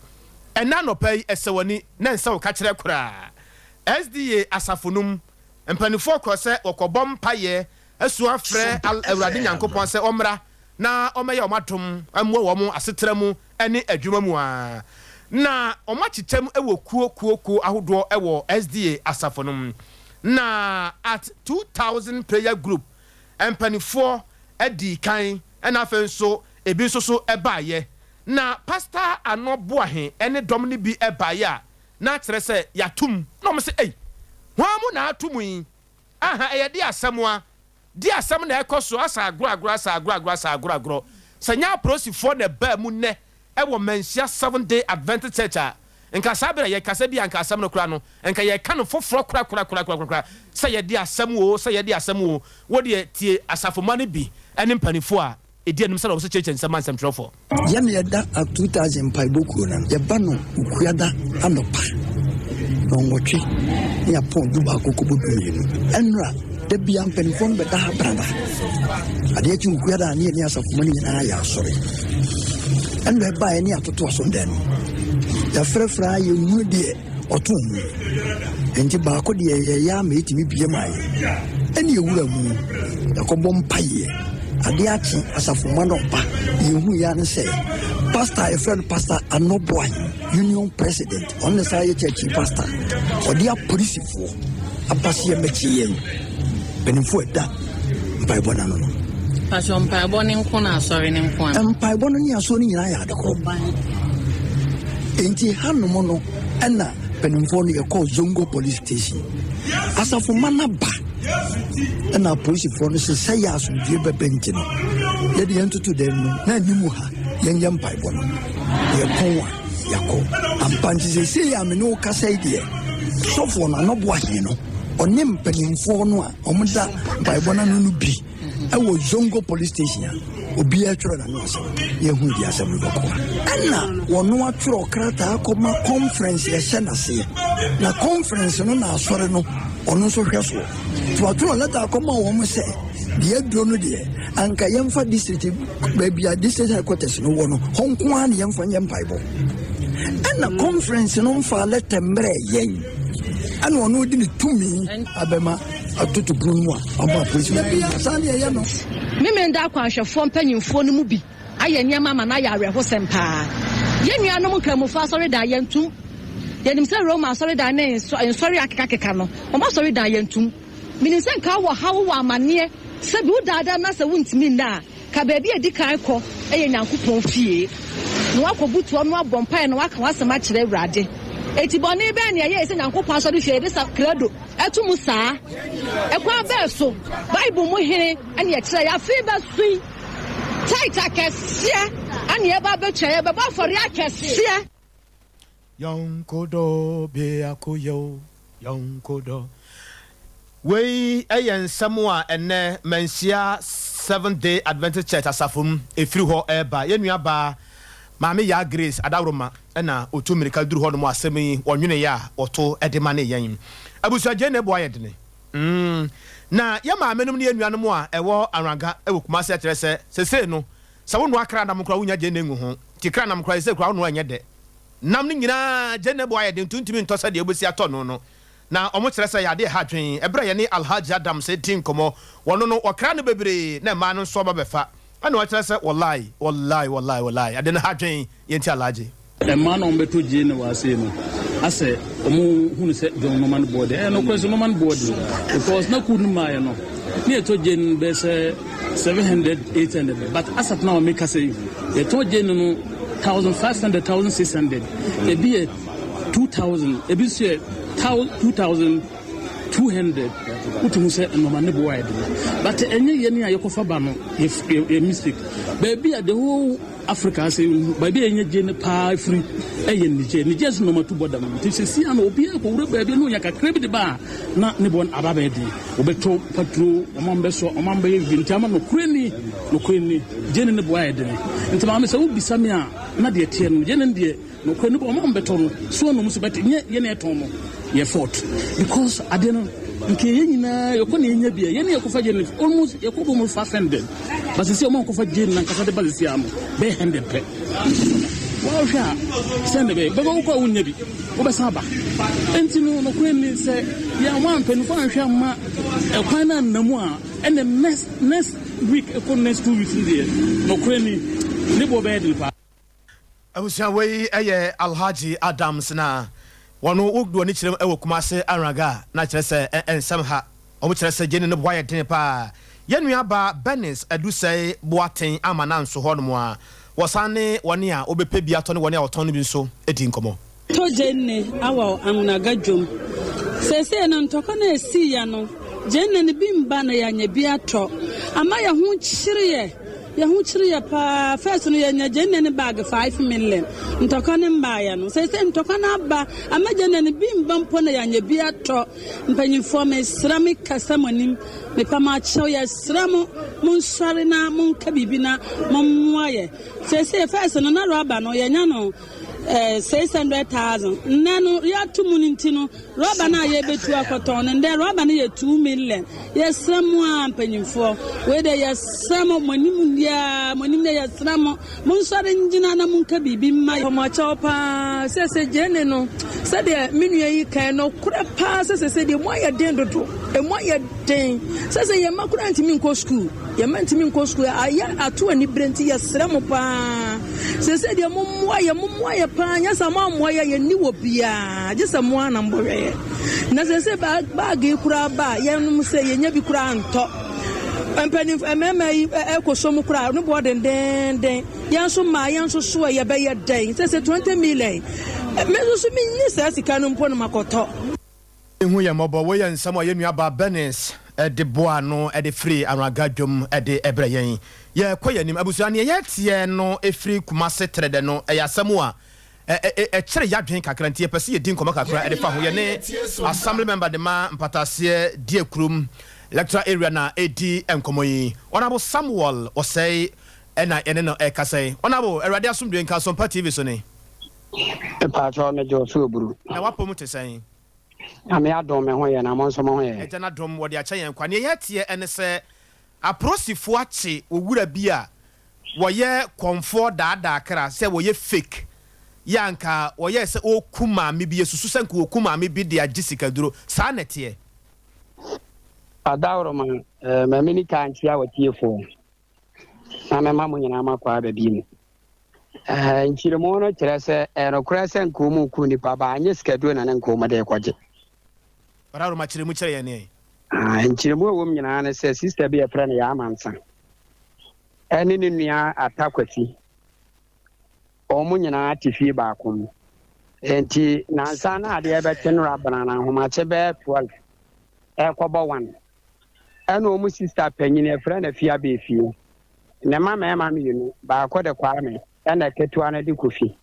Ɛnnɛ anɔpa yi, ɛsɛ w'ani na ɛnsɛ wo kakyerɛ koraa. SDA asafo no mu mpanimfoɔ kɔɔ sɛ wɔkɔbɔ mpaeɛ asu afrɛ Awurade Nyankopɔn sɛ ɔmmra na ɔmmɛyɛ wɔn adom mmoa wɔn asetra mu ne adwuma mu a na wɔakyekyɛm wɔ kuo kuo kuo ahodoɔ wɔ SDA asafo no mu. Na at 2000 prayer group. Mpaninfoɔ dii kan ɛna afei nso ebi nso so baeɛ. Na Pastor Ano Boahe ne dɔm no bi baeɛ a na kyerɛ sɛ yɛato mu. Na wɔn se ei, hwan mu na ato mu yi? Aha, ɛyɛ de asɛm a, de asɛm na ɛkɔ so asa agorɔ agorɔ asa agorɔ agorɔ asa agorɔ agorɔ. Sɛ nyɛ apolisifoɔ na ɛbaa mu nnɛ wɔ Manhyia Seventh Day Adventist Church a, nka saa bere a yɛkasa bi a nka asɛm no koraa no, nka yɛreka no foforɔ korakorakorakorakora, sɛ yɛde asɛm oo, sɛ yɛde asɛm oo, wo deɛ tie asafomma no bi ne mpanimfoɔ a ɛdi anim sɛdeɛ wɔsɛ kyerɛkyerɛ nsɛm ma nsɛmtwerɛfoɔ. Yɛn na yɛda 2000 mpaebɔ kuo no ano. Yɛba no Wukuada anɔpa nnɔnwɔtwe ne yɛapɔn dubaako kɔbɔ dumienu. Ɛnnora, da biara mpanimfoɔ no bɛda ha brada. Adeɛ kye Wukuada a ne yɛne asafomma no nyinaa yɛ asɔre. Ɛnna ɛbaeɛ ne yɛatoto asɔredan no mu. Yɛafrɛfrɛ a yɛnhunu deɛ ɔtoo mu. Enti baako deɛ yɛyɛ ama ɛtumi bie maa yɛ. Ɛne yɛwura mu, yɛkɔbɔ mpaeɛ. Adeɛ akye asafo mma no ɔba. Yɛhu yɛ ne sɛ pastor a yɛfrɛ no Pastor Anoboahe, union president, ɔno ne saa yɛ church pastor. Ɔde apolisifoɔ aba sɛ yɛmmɛkye yɛn. Mpanimfoɔ ɛda mpaebɔ no ano no. Pastor, mpaebɔ ne nko na asɔre ne nko ana? Mpaebɔ no ne asɔre no nyinaa yɛ ade korɔ. Enti hanom no ɛna mpanimfoɔ no yɛkɔɔ Zongo police station. Asafo mma no aba ɛna apolisifoɔ no sɛ sɛ yɛ asomdwoe bɛbɛ nti no yɛde yɛn toto dan mu na anim ha yɛnyɛ mpaebɔ no yɛpɔn a yɛakɔ ampa nti sɛsei a me ne wo kasa yi deɛ sɔfoɔ no anɔboa he no ɔne mpanimfoɔ no a wɔda mpaebɔ no ano no bi ɛwɔ Zongo police station a obiara twerɛ n'ano asɛm yɛhu di asɛm no bɛkɔ ɛna wɔno atwerɛ krataa kɔma conference yɛhyɛ n'aseɛ na conference no na asɔre no ɔno nso hwɛ soɔ nti watwerɛ lɛta akɔma wɔn sɛ deɛ aduro no deɛ anka yɛmfa district baabi a district headquarters no wɔ no hɔ nko ara na yɛmfa nyɛ mpaebɔ ɛna conference no mfa lɛtɛ mmerɛ yɛn ɛna ɔno de ne tumi abɛma atoto pono mu a ɔma apolisi saa ne ɛyɛ no. Memenda akwanhwɛfoɔ mpanyimfoɔ no mu bi ayɛ nneɛma ama no ayɛ awerɛhosɛm paa. Yɛn nuanom Nkramofo asɔredan, yɛntom. Yɛnim sɛ Roma asɔredan ne nsɔre akekakeka no, wɔn asɔredan, yɛntom. Menim sɛ nka wowɔ haw, wowɔ amanneɛ, sɛ bi wodaadaa na sɛ wontumi nna a, Ka baabi a edi kan kɔ yɛ Nyankopɔn fie, na woakɔbutu hɔ na woabɔ mpae na woaka w'asɛm akyerɛ Awurade. Enti bɔne bɛn na yɛyɛe sɛ Nyankopɔn asɔrefie a yɛde sa krado to mu saa? Ɛkwan bɛn so? Bible mu hene na ɛkyerɛ yɛn. Afei bɛso yi, tithe akɛseɛ na yɛba abɛtua, yɛbɛbɔ afɔreɛ akɛseɛ. Yɔnko dɔ biako yɛ o, yɔnko dɔ. Wei yɛ nsɛm a ɛnnɛ Manhyia Seventh Day Adventist Church asafo mu ɛfiri hɔ reba. Yɛn nua baa Maame Yaa Grace Adaworoma na ɔtu mmirika duru hɔnom asɛm yi wɔnweneeɛ a wɔto de manee yɛn. Abusua gyee ne bo ayɛ dene. Mm. Na yɛn maamenom ne yɛn nuanom a ɛwɔ Anwraga wɔ Kumasi akyerɛ sɛ sesei no sɛ wonoa kra nam koraa wonnya gyeene ngu ho. Nti kra nam koraa sesei koraa wonoa ɛnyɛ dɛ. Nam no nyinaa gye ne bo ayɛ den nti wontumi ntɔ sɛdeɛ wobɛsi atɔ no no. Na wɔkyerɛ sɛ ɛyɛ adeɛ a ɛha adwene. Ɛberɛ a yɛne Alhaji Adams redi nkɔmmɔ, wɔno no wɔkra no bebree na mmaa no nso aba bɛfa. Ɛna ɔkyerɛ sɛ Wallai, wallai, wallai, wallai, ade no ha adwene yɛn nti Alhaji. Mmaa no a wɔbɛtɔ gyeene wɔ ase no asɛ wɔn hunu sɛ dwom noma no boɔ den. Ɛyɛ nokorɛ sɛ noma no boɔ den because na kuo no mmaeɛ no ne yɛtɔ gyeene no bɛyɛ sɛ 700, 800 but asat na wɔn meka sɛ yɛtɔ gyeene no 1500, 1600 ebi yɛ 2000 ebi nso yɛ 2200 wotu hu sɛ nnoɔma ne boɔ ayɛ den but ɛnyɛ yɛn a yɛkɔfa ba no yɛ mistake baabi a the whole Africa ase baabi a yɛnya gye no paa firi ɛyɛ Niger. Niger nso nneɛma tu bɔ dam. Nti sɛsi ano obiara kɔwura baabi na onya kakra bi de ba a na ne bɔ aba bɛyɛ den. Wɔbɛtɔ patro, wɔn bɛsɔ, wɔn bɛyɛ bibi. Nti ama nokorɛ ni, nokorɛ ni, gye ne ne boɔ ayɛ den. Nti maame sɛ wobisa me a na deɛ teɛ no, gye ne deɛ nokorɛ ni wɔn bɛtɔ no, so ɔnom so bɛte nyɛ yɛn ɛtɔn no yɛ fault because adeɛ no nka yɛn nyinaa yɛkɔ na yɛnya bi a yɛn ne yɛkɔfa gye no almost yɛkɔ bɔ mu 500. Ba sisi ɔmo ankɔfa gye no nankasa de ba sisi ano bɛyɛ hundred pɛ. Wɔhwɛ a sɛn de bɛyɛ bɛbɛ wokɔ a wonya bi wobɛsan aba. Enti no nokorɛ ni sɛ yɛn wɔn a mpanyinfoɔ anhwɛ amma ɛkwan no anna mu a ɛnna next next week ɛkɔ next 2 weeks no deɛ nokorɛ ni ne boɔ bɛyɛ den paa. Abusua wei yɛ Alhaji Adams na wɔn wo de wɔn kyerɛm wɔ Kumasi Anraga na kyerɛ sɛ nsɛm ha wɔn kyerɛ sɛ gyeni no bo ayɛ den paa. Yɛn nuabaa Bernice Adusei Boateng amma no anso hɔnom a, wɔsan ne wɔn a wɔbɛpɛ bi atɔ ne wɔn a wɔtɔn no bi nso di nkɔmmɔ. Tɔ gyeene awɔ anwonaga dwom. Seesei no ntɔkwa no a ɛsiiɛ no, gyeene no bi mba na yɛanya bi atɔ. Ama yɛn ho kyere yɛ, yɛn ho kyere yɛ paa. First no yɛnya gyeene no bag 5 million, ntɔkwa no mbaeɛ no. Seesei ntɔkwa no aba ama gyeene no bi mba mpo na yɛanya bi atɔ. Mpanyinfoɔ mesrɛ me kasa mo anim, mepa mo akyɛw, yɛsrɛ mo, monsɔre na monka biribi na mommoa yɛ. Seesei first no na rɔba no yɛnya no eh, 600,000. Nnɛ no yɛato mu no nti no rɔba no a yɛbɛtu akɔtɔn no ndɛ rɔba no yɛ 2 million. Yɛsrɛ mo a mpanyinfoɔ, wei deɛ yɛsrɛ mo, mo anim deɛ mo anim deɛ yɛsrɛ mo. Monsɔre ngyina na monka biribi mma yɛn. Mpamoakyɛw paa sɛ sɛ gyeene no sɛdeɛ me nua yi kan nokorɛ paa sɛ sɛsɛ deɛ emu ayɛ den dodo emu ayɛ den sɛ sɛ yɛn mma koraa ntumi nkɔ sukuu yɛn mma ntumi nkɔ sukuu ayɛ ato anibere nti yɛsrɛ mo paa sɛ sɛ deɛ mo mmoa yɛ mo mmoa yɛ paa nyɛ sɛ mo ammoa yɛ yɛn ni wɔ biara gye sɛ mo ara na mo bɔhwɛ yɛ na sɛ sɛ baage yi koraa ba a yɛnom sɛ yɛnya bi koraa ntɔ. Mpanin mmarima yi ɛkɔ mu koraa ne boɔ dendeenden yɛn nso mmaa yɛn nso so a yɛbɛyɛ dɛn sɛ sɛ 20 million me nso so menni saa sika no mpo no makɔtɔ. Hu yɛn mmɔbɔ. Wei yɛ nsɛm a yɛn nuabaa Bernice de boaa ano de firi Anwraga dwom de brɛ yɛn. Yɛkɔ yɛn anim. Abusua, nea yɛteɛ no firi Kumase Trɛdɛ no, ɛyɛ asɛm a ɛkyere yadwen kakra nti yɛpɛ sɛ yɛdi nkɔmmɔ kakra de fa ho. Yɛne Assembly Member de ma Mpataseɛ Diakurom Electoral Area na ɛredi nkɔmmɔ yi. Honourable Samuel Osei na yɛne no ɛrekasa yi. Honourable, Awurade asomdwoe nka Asompa TV so ni. Mpakyɛw megye wo so oburu. Na w'apɔ mu te sɛn? Nyame adom me ho yɛ na mo nso mo ho yɛ? Agya no adom wɔde akyɛ yɛn kwa. Nea yɛteɛ ɛne sɛ aprosifoɔ akye owura bi a wɔyɛ kɔmfoɔ daadaa kra sɛ wɔyɛ fake yɛ a nka wɔyɛɛ sɛ ɔreku maame bi, yɛsusu sɛ nka ɔreku maame bi de agye sikaduro. Saa na ɛteɛ? Adaworoma, eh, ma menni ka nkyea w'atiefoɔ na mɛma mo nyinaa moakɔ aba bi mu. Eh, nkyerɛmu no kyerɛ sɛ ɛyɛ nokorɛ sɛ nka wɔn reku nnipa ba anyɛ sikaduro na ne nka wɔn de rekɔgye. Adaworoma kyerɛ mu kyerɛ yɛn ɛ. Ah, nkyerɛmu a ɛwɔ mu nyinaa ne sɛ sista bi a yɛfrɛ no Yaa Mansa ɛne ne nua Atta Kwasi, wɔn nyinaa te fie baako mu. Enti nansa na adeɛ bɛkye no abena na ahomakye bɛyɛ 12 ɛrekɔbɔ 1 ɛna wɔn sista panyin ɛfrɛ no Afia Beefie. Ne mma mmarima mmienu, baako de Kwame ɛna ketewa no de Kofi.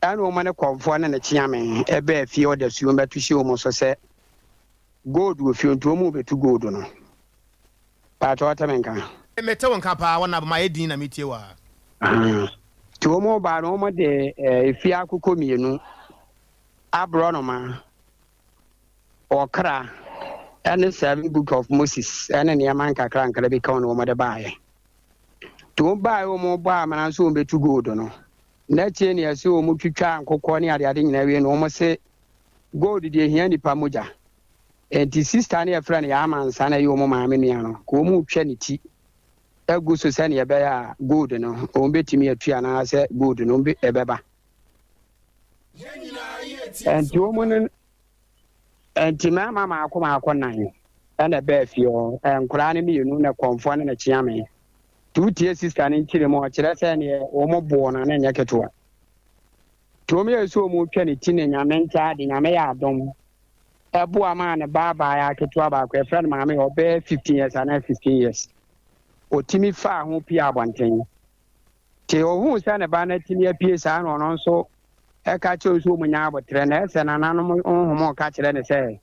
Ɛna wɔn ne kɔmfoɔ ne ne kyeame ɛbɛɛ fie ɔdasuo bɛto hyɛ wɔn so sɛ gold wɔ fie nti wɔn rebɛtu gold no. Paatwɔ wote me nka? Me te wo nka paa wɔn abom ayɛ din na me tie wo aa. Nti wɔn ba no wɔn de efie akokɔ mienu, aborɔnoma, ɔkra ɛne seven book of Moses ɛne nneɛma nkakra nkra bi ka ho na wɔn de baeɛ. Nti wɔn baeɛ wɔn bɔ amena nso wɔn bɛtu gold no. N'akyire ne ɛsɛ wɔn twitwa nkokɔ ne adeade nyinaa wie no wɔn se gold deɛ hia nipa mogya. Enti sista no yɛfrɛ no Yaa Amansa na ɛyɛ wɔn maame nua no, ka wɔn retwa ne ti agu so sɛnea ɛbɛyɛ a gold no wɔn bɛtumi atu anaasɛ gold no ɛbɛba. Enti wɔn no enti mmarima maako maako nan ɛna ɛbɛɛ fie hɔ, nkoraa no mmienu na kɔmfoɔ ne ne kyeame. Nti wotie sista no nkyerɛ mu ɔkyerɛ sɛ neɛ wɔn boɔ no na ɛnyɛ ketewa. Nti wɔn yɛ sɛ wɔn retwa ne ti ne nyame nkyɛ ade, nyame yɛ adom. Ɛboa maa ne ba abaayaa ketewa baako, yɛfrɛ no Maame, ɔbɛyɛ 15 years anaa 16 years. Ɔtumi faa ho pie abɔnten. Nti ɔhuu sɛ ne ba no atumi apue saa na ɔno nso ɛka kyerɛ nso wɔn nya abotrɛ na ɛsɛ nananom honhom ka kyerɛ ne sɛ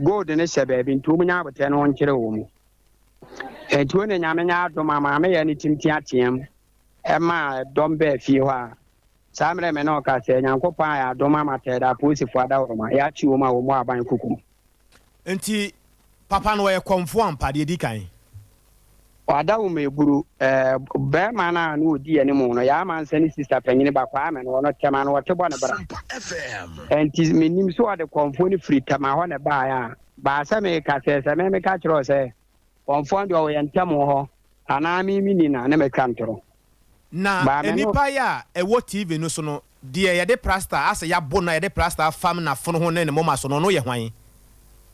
gold no hyɛ baabi nti wɔn nya abotrɛ no ɔnkyerɛ wɔn mu. Nti wɔn na nyame nya adom a maame yɛ ne tim teateam ɛmaa ɛdɔm bɛɛ fie hɔ a Saa mmerɛ me ne wo kasa yi, Nyankopɔn ayɛ adom ama Tɛɛda apolisifoɔ adaworoma, yɛakye wɔn a wɔn wɔ aban kuku mu. Nti papa no ɔyɛ kɔmfoɔ ampa, deɛ ɛdi kan? Ɔadawoma eburu, ɛɛ, barima no a na ɔdi anim no, Yaa Mansa ne sista panyini ba Kwame no, ɔno Tɛma no ɔte bɔ ne bra. Nti mennim sɛ ɔde kɔmfoɔ no firi Tɛma hɔ na ɛbaeɛ a, baa sɛ meka sɛ, sɛ me meka kyerɛ wo sɛ kɔmfoɔ no deɛ ɔwɔ yɛn ntam wɔ hɔ anaa me menni no a, na matwa ntorɔ. Na Baa me no. nnipa yi a ɛwɔ TV no so no, deɛ yɛde plasta asɛ yɛabo no a yɛde plasta afam n'afono ho ne ne moma so no, ɔno yɛ hwan?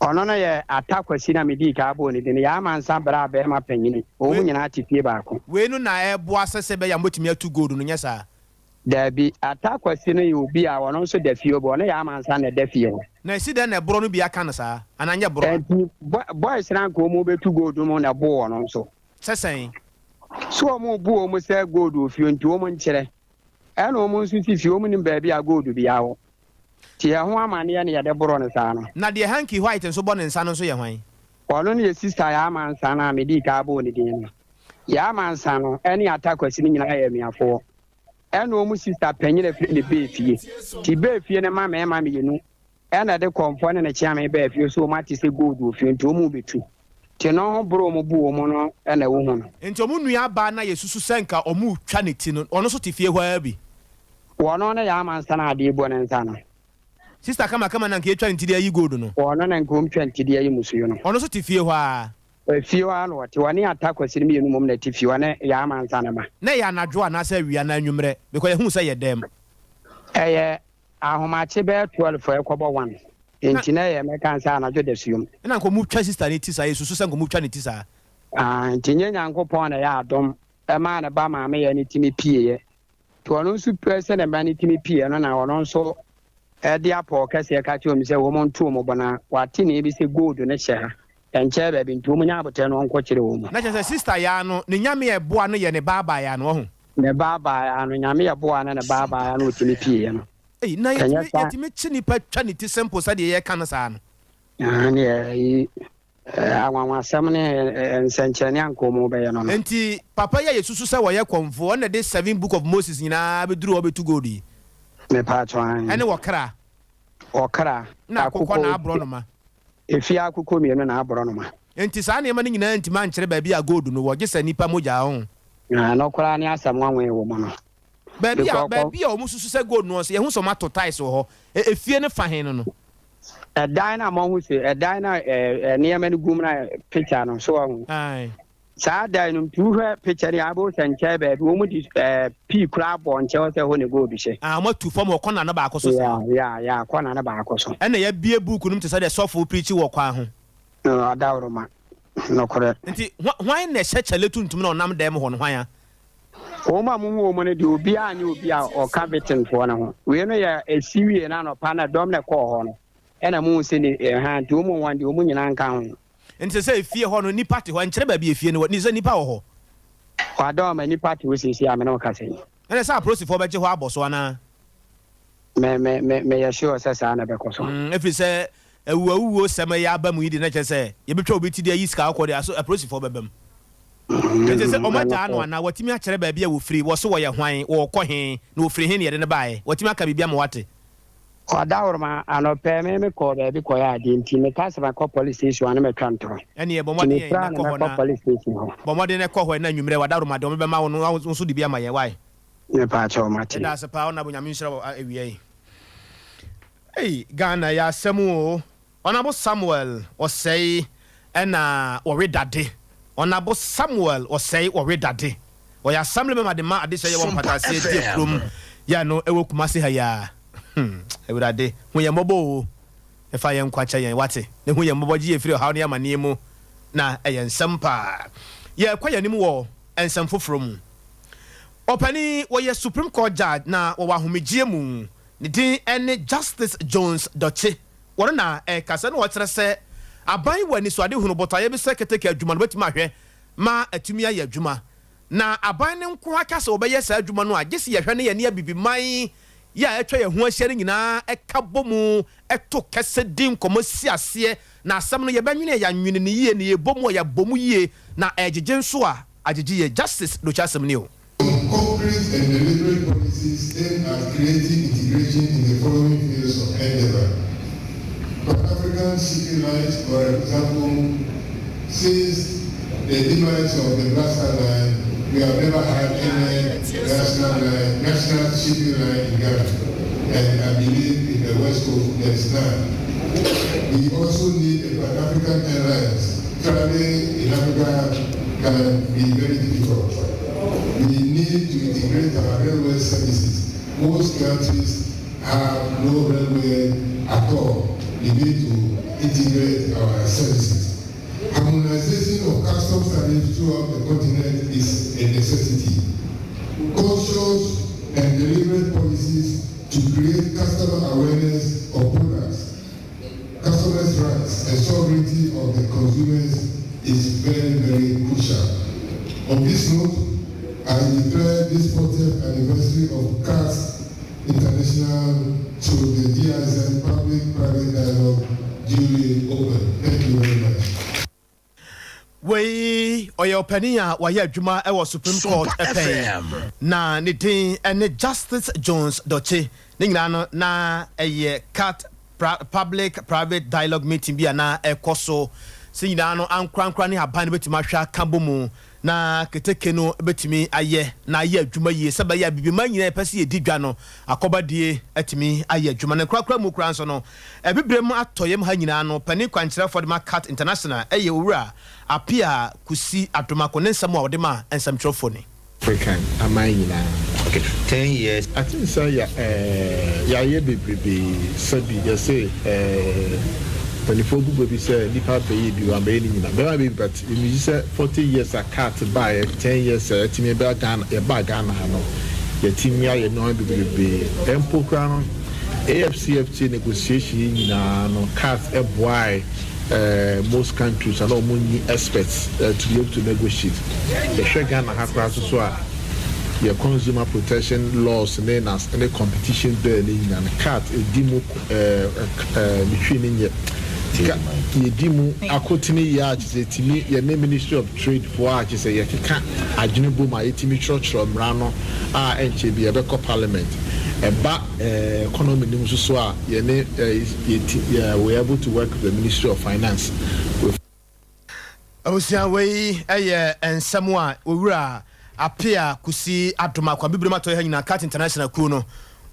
Ɔno no yɛ Atta Kwasi na medii kan bɔɔ ne din no. Yaa Mansa bra barima panyini. Wɔn nyinaa te fie baako. Wei no na ɛboa sɛ sɛ ɛbɛyɛ a mobɛtumi atu gold no, nyɛ saa? Daabi. Atta Kwasi no yɛ obi a ɔno nso da fie hɔ bi. Ɔne Yaa Mansa na ɛda fie hɔ. Na ɛsi dɛn na ɛborɔ no bi aka no saa? Anaa nyɛ borɔ a? Enti boys no anka wɔn bɛtu gold no na ɛboo ɔno nso. Sɛ sɛn? So wɔn bu wɔn sɛ gold wɔ fie nti wɔn nkyerɛ. Ɛna wɔn nso si fie wɔn nim baabi a gold biara wɔ. Nti ɛho amaneɛ na yɛde borɔ no saa no. Na deɛ hanky white nso bɔ ne nsa no nso yɛ hwan? Ɔno no yɛ sister Yaa Mansa no a medii kan bɔɔ ne din no. Yaa Mansa no ne Atta Kwasi no nyinaa yɛ anuafoɔ. Ɛna wɔn sister panyin a ɛfiri ne Beefie. Nti Beefie no mma mmarima mmienu ɛna ɛde kɔmfoɔ ne ne kyeame baa fie so wɔn ate sɛ gold wɔ fie nti wɔn rebɛtu. Nti no ho boro wɔn bu wɔn no na wohu no. Nti wɔn nua baa no a yɛsusu sɛ nka wɔn retwa ne ti no, ɔno nso te fie hɔ ara bi? Wɔno ne Yaa Mansa no a adeɛ bɔ ne nsa no. Sister kamakama no a nka yɛtwa ne ti de ayi gold no. Wɔno na nka wɔn twa ne ti de ayi musuo no. Ɔno nso te fie hɔ ara. Efie hɔ ara na ɔte. Ɔne Atta Kwasi no mmienu mmom na ɛte fie, ɔne Yaa Mansa no ba. Na ɛyɛ anadwo anaasɛ awia anaa anwummerɛ? Because yɛhuu sɛ ɛyɛ dɛm. Ɛyɛ ahomakye bɛyɛ 12 ɛrekɔbɔ one. Enti na ɛyɛ mɛka sɛ anadwo dasuom. Ɛna nka ɔmo twa sister no ti saa, yɛsusu sɛ nka ɔmo twa ne ti saa. Ah, nti nyɛ Nyankopɔn na ɛyɛ adom ɛmaa ne ba maame yɛ no tumi pieeɛ. Nti ɔno nso pɛ sɛ ne ba no tumi pieeɛ no na ɔno nso ɛde apɔw kɛseɛ ka kyerɛ wɔn sɛ wɔn nto wɔn bo na wate nee bi sɛ gold no hyɛ ha, ɛnkyɛɛ baabi nti wɔn nya aboterɛ na ɔnkɔ kyerɛ wɔn. Na kyerɛ sɛ sister yaa no ne Nyame a ɛboa no yɛ ne baa baa yaa no, wahu? Ne baa baa yaa no, Nyame ɛboa no ne baa baa yaa no ɔtumi pieeɛ no. Ei na yɛtumi yɛtumi kye nipa twa ne ti simple sɛdeɛ yɛka no saa no. Aane ɛyi anwanwasɛm ne nsɛnkyerɛnne anka wɔn bɛyɛ no no. Nti papa yi a yɛsusu sɛ wɔyɛ kɔmfoɔ ɔno na ɛde seven book of Moses nyinaa bɛduru hɔ bɛtu gold yi. Mepatwɔ aane. Ɛne wɔkra. Ɔkra. Na akokɔ na aborɔnoma. Efie akokɔ mmienu na aborɔnoma. Nti saa nneɛma no nyinaa ntumi ankyerɛ baabi a gold no wɔ gye sɛ nipa mogya ho. Ɛno koraa ne asɛm nwanwa a ɛwɔ mu no. Baabi a baabi a wɔsusu sɛ gold no wɔ nso, yɛahu sɛ wɔato tiles wɔ hɔ. E efie no fa he no no? Ɛdan no a moahu se ɛdan no a ɛ nneɛma no gu mu no a picture no, so wahu? Ae. Saa dan no, nti wohwɛ picture no a, wobɛhu sɛ nkyɛn baabi, wɔn de ɛ pii koraa abɔ nkyɛn hɔ sɛ ɛhɔ na gold hyɛ. Ah, wɔatu fam wɔ kɔna no baako so saa? Yeah, yeah, yeah, kɔna no baako so. Ɛna yɛabue book no mu te sɛ deɛ sɔfo preachi wɔ kwan ho. Adaworoma, nokorɛ. Nti hwan na ɛhyɛ kyale tuntum na ɔnam dan mu hɔ no, hwan a? Wɔn a muhu wɔn no deɛ, obiara nyɛ obi a ɔka Betelfoɔ no ho. Wei no yɛ ɛsi wie no anɔpa na dɔm na ɛkɔɔ hɔ no, ɛna muhu sɛ ne ɛha nti wɔn wɔn deɛ wɔn nyinaa nka ho. Nti sɛ efie hɔ no nnipa te hɔ, ɛnkyerɛ baabi efie no wɔ, sɛ nnipa wɔ hɔ. Wadɔɔ ma nnipa te hɔ seesei a me ne wo kasa yi. Ɛna sɛ apolisifoɔ bɛgye hɔ abɔ so anaa? Me me me meyɛ sure sɛ saa na ɛbɛkɔ so. Mm, ɛfiri sɛ awuawuo sɛm ɛyɛ aba mu yi de na kyerɛ sɛ yɛbɛtwa obi ti de ayi sika akɔ de aso apolisifoɔ bɛba mu. Ɛnti sɛ wɔn agyaa no anaa wɔatumi akyerɛ baabi a wɔfiri, wɔ so wɔyɛ hwan, wɔrekɔ he, na wɔfiri he na yɛde no baeɛ? Wɔatumi aka biribi ama woate? Ɔdawuroma, anɔpɛ me me kɔɔ baabi kɔyɛ adeɛ nti me ka sɛ mɛkɔ police station a na matwa ntorɔ. Ɛneɛ bɔ Nti mmɔden me ɛ firi na a na kɔ hɔ mɛkɔ na police station hɔ. bɔ mmɔden na kɔ hɔ ɛ na anwummerɛ w'adawuroma deɛ wɔbɛma wo no wo nso de bi ama yɛn wai? Mepaakyɛw mate. Yɛda ase paa Honourable Nyame nhyira wo awia yi. Ei Ghana ɛyɛ asɛm oo. Honourable Samuel Osei ɛna wɔwe dade Honourable Samuel Osei wɔwe dade Ɔyɛ assembly member de ma adehyɛ yɛwɔ mpataseɛ die kurom yɛ no ɛwɔ Kumasi ha yi ara Hmm Awurade hu yɛn mmɔbɔ oo Fa yɛn nkwa kyɛ yɛn wate Ne hu yɛn mmɔbɔ gye yɛn firi ɔhaw ne amaneɛ mu Na ɛyɛ nsɛm paa Yɛrekɔ yɛn anim wɔ nsɛm foforɔ mu Ɔpanin wɔyɛ Supreme Court Judge na wɔwɔ ahomegyeɛ mu Ne din ne Justice Jones Dotse Wɔno na ɛrekasa na ɔkyerɛ sɛ aban wɔ anisoadehunu botaeɛ bi sɛ keteke adwuma no bɛtumi ahwɛ ma atumi ayɛ adwuma. Na aban no nko ara ka sɛ wɔbɛyɛ saa adwuma no a, gye sɛ yɛhwɛ na yɛne Abibiman yi a atwa yɛn ho ahyia no nyinaa ka bɔ mu to kɛsɛ di nkɔmmɔ si aseɛ na asɛm no yɛbɛnwene a yɛanwene no yie na yɛbɔ mu a yɛabɔ mu yie na ɛregyegye nso a agyegye yie. Justice Doche asɛm ni o. Some concrete and deliberate policies aimed at creating integration in the following fields of endeavor. Pan-African shipping lines, for example, since the demise of the Black Star Line, we have never had any national line, national shipping line in Ghana. And I believe in the West Coast there is none. We also need a Pan-African Airlines. Traveling in Africa can be very difficult. We need to integrate our railway services. Most countries have no railway at all. We need to integrate our services. Harmonization of customs tariffs throughout the continent is a necessity. Conscious and deliberate policies to create customer awareness of products, customers' rights, and sovereignty of the consumers is very, very crucial. On this note, I declare this 40th anniversary of CATS International to the GIZ Public-Private Dialogue duly open. Thank you very much. Wei ɔyɛ ɔpanin a wayɛ adwuma wɔ Supreme Court pɛn na ne din ne Justice Jones Dotse. Ne nyinaa no na ɛyɛ CAT Public Private Dialogue meeting bi a na ɛkɔ so. Sɛ nyinaa no ankorankora ne aban no bɛtumi ahwɛ aka bɔ mu na keteke no bɛtumi ayɛ na ayɛ adwuma yie sɛ ɛbɛyɛ a Abibiman nyinaa yɛpɛ sɛ yɛdi dwa no akɔbadie atumi ayɛ adwuma. Ne korakora mu koraa nso no, Abibirem atɔeɛm ha nyinaa no panin kwankyerɛfoɔ de ma CAT International yɛ Owura Appiah Kusi Adomako. Ne nsɛm a ɔde maa nsɛmtwerɛfoɔ ni. African aman nyinaa. Okay, 10 years. I think sɛ ya eh, yayɛ bebrebee sɛbi yɛse eh, mpanyinfoɔ bu bɛ bi sɛ nipa bɛyɛ bi wambɛyɛ ne nyina bɛma bɛ bi but megye sɛ 40 years a cat baeɛ 10 years a yɛtumi ba Ghana yɛbaa Ghana ha no yɛtumi ayɛ nneɛma bebrebee mpo koraa no AFCFTA negotiation yi nyinaa no cat boae eh, most countries a na wɔn nni experts eh, to be able to negotiate. Yɛhwɛ Ghana ha koraa nso so a, yɛ consumer protection laws ne nas ne competition bill ne nyinaa no CAT edi mu eh, eh, ne twi ne nyɛ ka yɛdi mu akotene yie a kyerɛ sɛ yɛtumi yɛne ministry of trade foɔ a kyerɛ sɛ yɛkeka adwene bom a yɛtumi twerɛtwerɛ mmara no a ɛnkyɛ bi yɛbɛkɔ parliament ɛba Economy no mu nso so a yɛne yɛ ti yɛ we are able to work with the ministry of finance with. Abusua wei yɛ nsɛm a Owura Appiah Kusi Adomako Abibirem Atɔeɛ ha nyinaa Cat International kuo no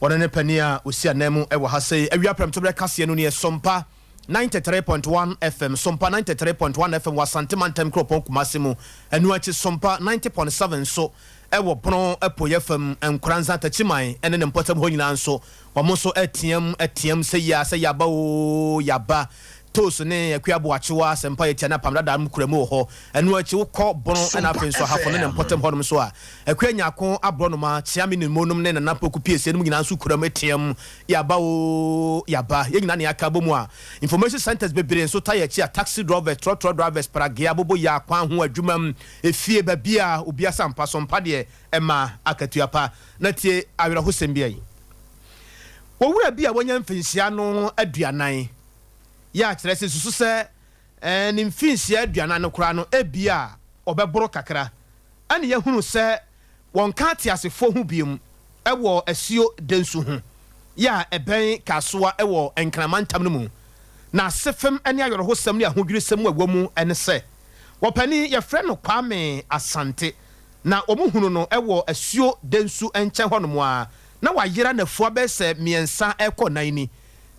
wɔne ne panin a ɔsi anan mu wɔ ha sei. Awia prɛmtoberɛ kaseɛ no nie Sompa 93.1 FM, Sompa 93.1 FM wɔ Asante Mantam kuropɔn Kumasi mu. Ɛno akyi Sompa 90.7 nso wɔ Bono apueɛ fam, Nkoranza, Takyiman ne ne mpɔtam hɔ nyinaa nso, wɔn nso reteam team sɛ yia sɛ yaba oo yaba. Toos ne Akua Boakyewa Asɛmpa Yɛtia ne Apam Dada no kura mu wɔ hɔ. Ɛno akyi wokɔ Bono na afei nso Ahafo ne ne mpɔtam hɔnom nso a, Akua Nyarko Aborɔnoma, Kyeame Nimmo nom ne Nana Poku Piesie nom nyinaa nso kura mu team yaba oo yaba. Yɛn nyinaa na yɛaka abɔ mu a, information centres bebree nso taa yɛn akyi a taxi drɔvɛs, trɔtrɔ drivers, pragea, aboboyaa, kwan ho adwuma mu, Efie, baabi a obi asa mpa so mpa deɛ, ɛma akatua pa. Na tie awerɛhosɛm bi yi. Owura bi a wanya mfinhyia no 40, yɛ a kyerɛ sɛ susu sɛ ne mfinhyia 40 no koraa no ebia ɔbɛboro kakra, ɛna yɛahunu sɛ wɔnka ateasefoɔ ho bio wɔ asuo Densu ho, yɛ a ɛbɛn Kasoa wɔ Nkran mantam no mu. Na asefem ne awerɛhosɛm ne ahodwirisɛm a ɛwɔ mu ne sɛ, Wɔpanin, yɛfrɛ no Kwame Asante, na wɔhunu no wɔ asuo Densu nkyɛn hɔnom a, na wayera nafua bɛyɛ sɛ mmiɛnsa rekɔ nnan ni.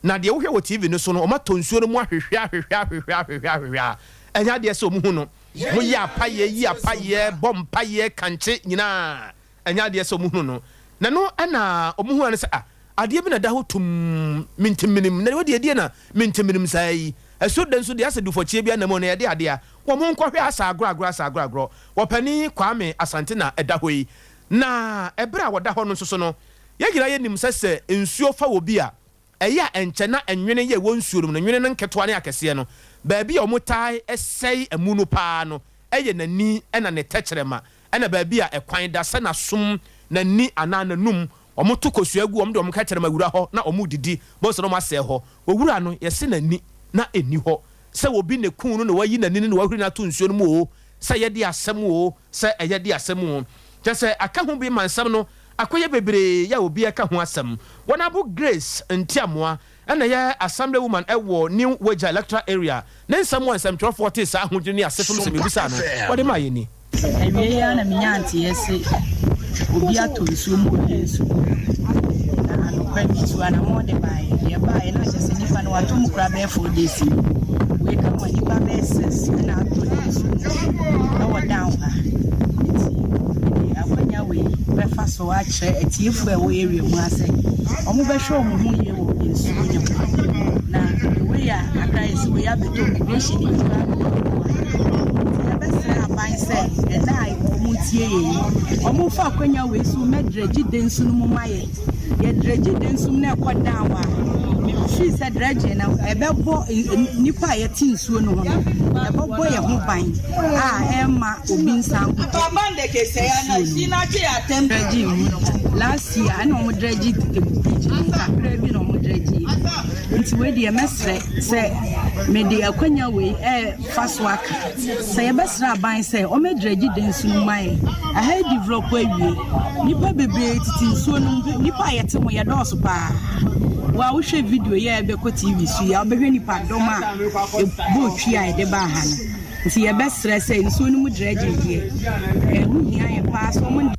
Na deɛ wohwɛ wɔ TV no so no, wɔatɔ nsuo no mu ahwehwɛ ahwehwɛ ahwehwɛ ahwehwɛ ahwehwɛ a, ɛnyɛ adeɛ sɛ wɔhu no. Wɔyɛ apaeɛ, yi apaeɛ, bɔ mpaeɛ, kankye nyinaa. Ɛnyɛ adeɛ sɛ wɔhunu no. Na ɛno na wɔhunu ara ne sɛ, ah, adeɛ bi na ɛda hɔ tumm, mentimmenim. Na wei deɛ ɛdeɛn na mentimmenim saa yi? Ɛso da nso deɛ asɛ dufɔkyeɛ bi anam o, na yɛde adeɛ a, wɔn nkɔhwɛ asa agorɔ agorɔ asa agorɔ agorɔ. Wɔpanin Kwame Asante na ɛda hɔ yi. Na ɛberɛ a wɔda hɔ no nso so no, yɛn nyinaa yɛnim sɛ sɛ nsuo fa obi a, Ɛyɛ a ɛnkyɛ na nwene yi a ɛwɔ nsuo no mu no, nwene no nketewa ne akɛseɛ no, baabi a wɔtaa sɛe amu no pa ara no yɛ n'ani na ne tɛkyerɛma, ɛna baabi a ɛkwan da sɛ n'asom, n'ani anaa n'anum. Wɔto kosua gu, wɔde wɔn kɛkyerɛma wura hɔ na wɔredidi, bohu sɛ na wɔasɛe hɔ. Owura no, yɛse n'ani na ɛnni hɔ. Sɛ obi na ɛkuu no na wayi n'ani no na wahuri no ato nsuo no mu oo, sɛ ɛyɛ de asɛm oo, sɛ ɛyɛ de asɛm oo, kyerɛ sɛ aka ho bi ma nsɛm no akɔyɛ bebree yɛ a obiara ka ho asɛm. Wɔnabo Grace Ntiamoa na ɛyɛ Assembly woman wɔ New Weija Electoral Area. Ne nsɛm a nsɛmtwerɛfoɔ tee saa ahodwiri ne asefem nsɛmmisa no, wɔde maa yɛn ni. Awiei ara na minyaa nteɛ se obi atɔ nsuo mu wɔ yɛn sukuu mu. Na anɔpa mituu anamɔn de baeɛ. Yɛbaeɛ na kyerɛ sɛ nipa no watɔ mu koraa bɛyɛ 4 days ni. Wei ka ho a nipa bɛyɛ 6 na atɔ nsuo mu ɛwɔ down ha. Nti mede akwanya wei. bɛfa so akyerɛ atiefoɔ a ɛwɔ area mu ha sɛ wɔbɛhwɛ wɔn ho yie wɔ nsuo no ho. Na the way a kakra yɛ sɛ wei abɛtɔ migration yi koraa na wɔaboa. Nti yɛbɛsrɛ aban sɛ ɛnɛ a wɔretie yɛn yi, wɔmfa akwanya wei so mmɛdrɛgye densu no mu ma yɛn. Yɛ dredge densum na ɛkɔ down a, me feel sɛ dredging no ɛbɛbɔ nnipa a yɛte nsuo no ho no, ɛbɛbɔ yɛn ho ban a ɛmma obi nsa nkɔtɔ nsuo no mu. Dredging mu last year ɛna wɔn dredge Tebu bridge no kakra bi na wɔn dredge yɛ. Nti wei deɛ mɛsrɛ sɛ mede akwanya wei ɛfa so aka. Sɛ yɛbɛsrɛ aban sɛ ɔmɛdrɛgye dansu no ma yɛn. Ɛha yi develop awie. Nnipa bebree tete nsuo no mu. Nnipa a yɛte ho yɛdɔɔso paa. Wo a wohwɛ video yi a ɛbɛkɔ TV so yi a wobɛhwɛ nnipa dɔm a ɛbɔɔ twi a yɛde baa ha no. Nti yɛbɛsrɛ sɛ nsuo no mu dredging deɛ ɛho hia yɛn paa sɛ wɔn.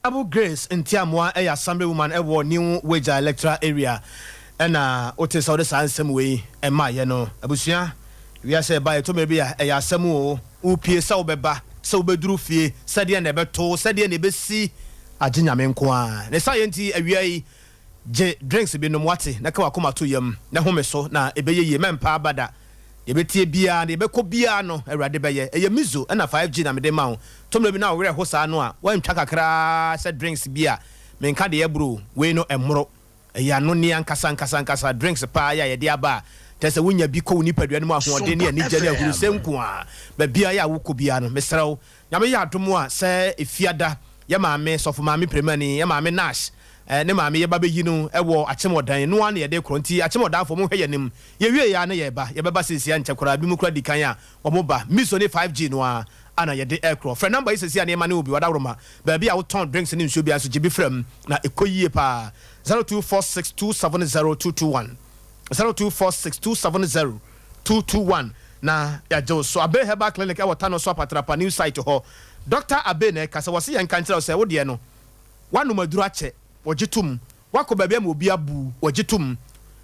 Abu Grace Ntiamoah yɛ Assemblywoman wɔ New Weija Electoral Area ɛna wote sɛ wode saa nsɛm wei maayɛ no. Abusua, wiase ɛba ɛtɔ mmerɛ bi a ɛyɛ asɛm oo, wopie sɛ wobɛba, sɛ wobɛduru fie, sɛdeɛ na ɛbɛto wo, sɛdeɛ na ɛbɛsi, agye Nyame nko ara. Ne saayɛ nti awia yi, gye drinks bi nom wate na ka w'akoma to yam na home so na ɛbɛyɛ yie, mɛmpa aba da. Deɛ ɛbɛteɛ biara, deɛ ɛbɛkɔ biara no, Awurade bɛyɛ. Ɛyɛ Mizo ɛna 5G na mede ma wo. Tɔ mmerɛ bi na wo werɛ ho saa no a, woantwa kakra ara sɛ drinks bi a, menka deɛ ɛboro o, wei no ɛmmoro. Ɛyɛ anonneɛ ankasa ankasa ankasa, drinks paa yɛ a yɛde aba a, kyerɛ sɛ wonya bi kɔ wo nipadua no mu ahoɔden ne anigyeɛ ne ahurusɛ nko ara. Baabiara yɛ a wokɔ biara no, mesrɛ wo, Nyame yɛ adom a, sɛ Efiada, yɛ maame, Sɔfo Maame Premani, yɛ maame Nash, ne maame yɛba bɛyi no wɔ Akyem-Ɔdan, no ara na yɛde rekorɔ, nti Akyem-Ɔdanfoɔ monhwɛ yɛn anim. Yɛwiei ara na yɛreba, yɛbɛba seesei ankyɛ koraa, binom koraa di kan a wɔba, Miso ne 5G no ara na yɛde rekorɔ. Frɛ number yi seesei a na yɛma ne wo bi, Wadaworoma, baabi a wotɔn drinks ne nsuo biara nso gye bi fra mu na ɛkɔ yie paa, 0246270221, 0246270221 na yɛagye wo so. Abbey Herbal Clinic wɔ Tano so Apatrapa New Site hɔ. Dɔkta Abbey na ɛka sɛ wɔse yɛnka nkyerɛ wo sɛ wo deɛ no, Woanom aduru akyɛ, wɔgye tom. Woakɔ baabi ama obi abu wo, wɔgye tom.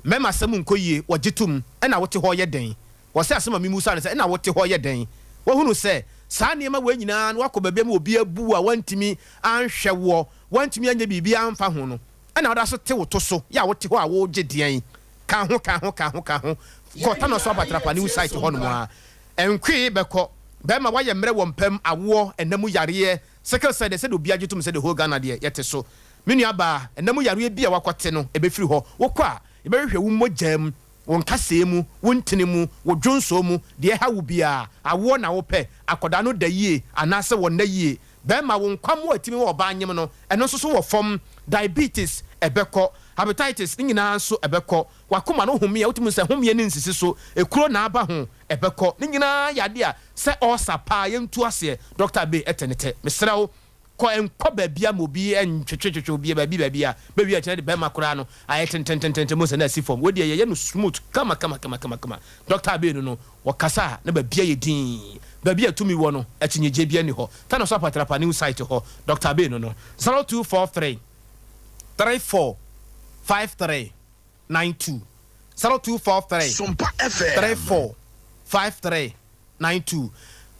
Mmarima asɛm nkɔ yie, wɔgye tom. Ɛnna wote hɔ reyɛ dɛn? Wɔse asɛm a memmisa no sɛ, ɛnna wote hɔ reyɛ dɛn? Woahunu sɛ saa nneɛma wei nyinaa no, woakɔ baabi ama obi abu wo a wantumi anhwɛ woɔ, wantumi anyɛ biribiara amfa ho no, ɛnna woda so te wo to so yɛ a wote hɔ a woregye deɛn? Ka ho, ka ho, ka ho, ka ho. Kɔ Tanoso Apatrapa New Site hɔnom ara. Nkoe bɛkɔ. Bɛrima, woayɛ mmerɛ wɔ mpam, awoɔ, ɛna mu yareɛ, Sickle cell deɛ sɛdeɛ obiara gye tom sɛ the whole Ghana deɛ yɛte so. Me nua baa, ɛna mu yareɛ bi a wakɔte no ɛbɛfiri hɔ. Wokɔ a, yɛbɛhwehwɛ wo mogyaa mu, wo nkasɛɛ mu, wo ntini mu, wo dwonsɔɔ mu, deɛ ɛha wo biara. Awoɔ na wopɛ, akwadaa no da yie anaasɛ wɔnna yie. Bɛrima, wo nkwammoa a ɛtumi ma ɔbaa nyem no, ɛno nso so wɔ fam. Diabetes, ɛbɛkɔ. Hepatitis, ne nyinaa nso ɛbɛkɔ. W'akoma no homeɛ, wotumi hu sɛ homeɛ no nsisi so, ekuro na aba ho, ɛbɛkɔ. Ne nyinaa yɛ adeɛ a sɛ ɔɔsa paa yɛntu aseɛ. Doctor Abbey ɛtɛ ne tɛ. Mesrɛ wo, kɔ nkɔ baabi ama obi ntwetwetwetwe obi baabi baabi a bɛwie akyire de bɛrima koraa no ayɛ tententententen mu sɛ na asi fam. Wei deɛ yɛyɛ no smooth kama kama kama kama kama. Doctor Abbey no no, ɔkasa a na baabi ayɛ dinn. Baabi a tumi wɔ no, akyinnyegyeɛ biara nni hɔ. Tano so Apatrapa new site hɔ. Doctor Abbey no no, 0243 34 53 92 0243 34 53 92